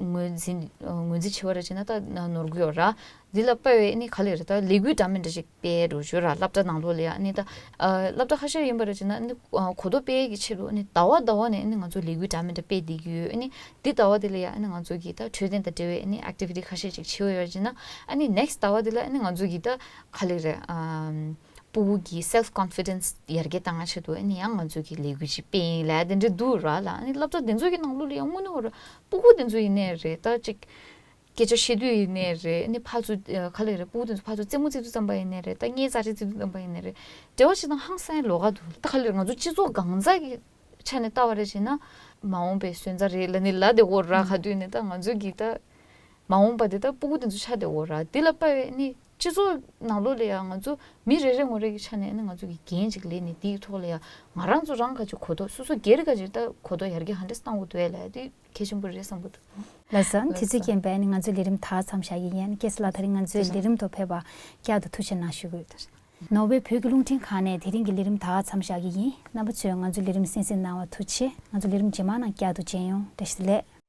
ངོས་འཛིན་ངོས་འཛིན་བྱེད་པ་རེད་བྱས་ན་ད་ནོར་གི་ཡོད་ར། འདི་ལ་དཔའ་བའི་ཨ་ནི་ག་ལེ་རེད། ད་ལས་འགུལ་འདྲ་མི་འདྲ་ཅིག་སྤེལ་འགྲོ་ཞོར་ར་སློབ་གྲྭ་ནང་ལོགས་ལ་ཡ་ཨ་ནི་ད་ཨ་སློབ་གྲྭ་ཁ་ཤས་ཡིན་པ་རེད་བྱས་ན་ཨ་ནི་ཨ་གོ་རྟོགས་སྤེལ་གྱི་ཆེད་དུ་ཨ་ནི་ཟླ་བ་ཟླ་བ་ནས་ཨ་ནི་ང་ཚོ་ལས་འགུལ་འདྲ་མི་འདྲ་སྤེལ་བསྡད་ཀྱི་ཡོད། ཨ་ནི་འདི་ཟླ་བ་འདི་ལ་ཡ་ཨ་ནི་ང་ཚོ་གི་ད་འཕྲོད་བསྟེན་དང་འབྲེལ་བའི་ཨ་ནི་ཨེག་ཊི་བི་ཊི་ཁ་ཤས་ཅིག་བྱེད་འོས་ཡོད་བྱས་ན་ཨ་ནི་ནེག་སི་ཊི་ཟླ་བ་འདི་ལ་ཨ་ནི་ང་ཚོ་གི་ད་ག་ལེ་རེད། ཨམ་སྤུ་གུ་གི་སེལ་ཕི་ཀོན་ཕི་ཌེན་སི་ཡར་རྒྱས་བཏང་ཡ་ཆེད་དུ་ཨ་ནི་ཡང་ང་ཚོ་གི་ལས་འགུལ་ཅིག་སྤེལ་ཡིན་ལབ་དེ་འདྲ་འདུག་ར་ལ། ཨ་ནི་སློབ་གྲྭ་དེ་ཚོ་གི་ནང་ལོགས་ལ་ཡང་དངོས་གནས་ཧོ་ར་སྤུ་གུ་དེ་ཚོ་ཡིན་ནའི་རེད། ད་ཅིག་སྐད་ཆ་བཤད་དུས་ཡིན་ནའི་རེད། ཨ་ནི་ཕར་ཚུར་ཨ་ག་ལེ་རེད། སྤུ་གུ་དེ་ཚོ་ཕར་ཚུར་རྩེད་མོ་རྩེ་དུས་ཙམ་པ་ཡིན་ནའི་རེད། ད་སྔས་རྩ་རྩེ་རྩེ་དུས་ཙམ་པ་ཡིན་ནའི་རེད། འབྲེལ་བ་བྱེད་སྟངས་ཧང་སང་ལོགས་ཀ་འདུག་ད་ག་ལེ་རེད། ང་ཚོ་སྤྱི་ཚོགས་གང་ཟག་གི་ ཆ་ནས་ལྟ་བ་རེད་བྱས་ན། མ་འོངས་པའི་སོན་རྩ་རེད་ལབ་ནི་ལབ་བསྡད་ཡོད་ར། ག་དུས་ནས་ད་ང་ཚོ་གི་ད་མ་འོངས་པ་དེ་ད་སྤུ་གུ་དེ་ཚོ་ཆགས་བསྡད་ཡོད་ར། དེ་ལ་དཔག་པའི་ནི་སྤྱི་ཚོགས་ནང་ལོགས་ལ་ཡང་ང་ཚོ་མི་རེ་རེ་ངོ་རེ་གི་ཆ་ནས་ནི་ང་ཚོ་གི་འགན་ཅིག་ལེན་ནས་དེའི་ཐོག་ལ་ཡང་ང་རང་ཚོ་རང་ག་ཅིག་གོ་རྟོགས། སོ་སོ་སྒེར་ག་ཅིག་ད་གོ་རྟོགས་ཡར་རྒྱས་ག་འདྲས་གཏང་དགོས་འདུག་ལབ་ཡ་དེ་གལ་ཆེན་པོ་རེད་བསམ་གི་འདུག། ལགས་སོ། དེ་ཚོའི་རྐྱེན་པས་ནི་ང་ཚོའི་ལས་རིམ་ད་མཚམས་བཞག་གི་ཡིན། སྐལ་བཟང་ལགས་དེ་རིང་ང་ཚོའི་ལས་རིམ་ཐོག་ཕེབས་པར་བསྐྱར་དུ་ཐུགས་རྗེ་གནང་ཞུ་གི་ཡོད། ནོར་ཝེ་བོད་ཀྱི་རླུང་འཕྲིན་ཁང་ནས་དེ་རིང་གི་ལས་རིམ་ད་མཚམས་བཞག་གི་ཡིན། རྣམ་པ་ཚོས་ང་ཚོའི་ལས་རིམ་གསན་གཟིགས་གནང་བར་ཐུགས་རྗེ་ཆེ། ང་ཚོ་ལས་རིམ་རྗེས་མ་ནང་བསྐྱར་དུ་མཇལ་ཡོང་། བཀྲ་ཤིས་བདེ་ལེགས།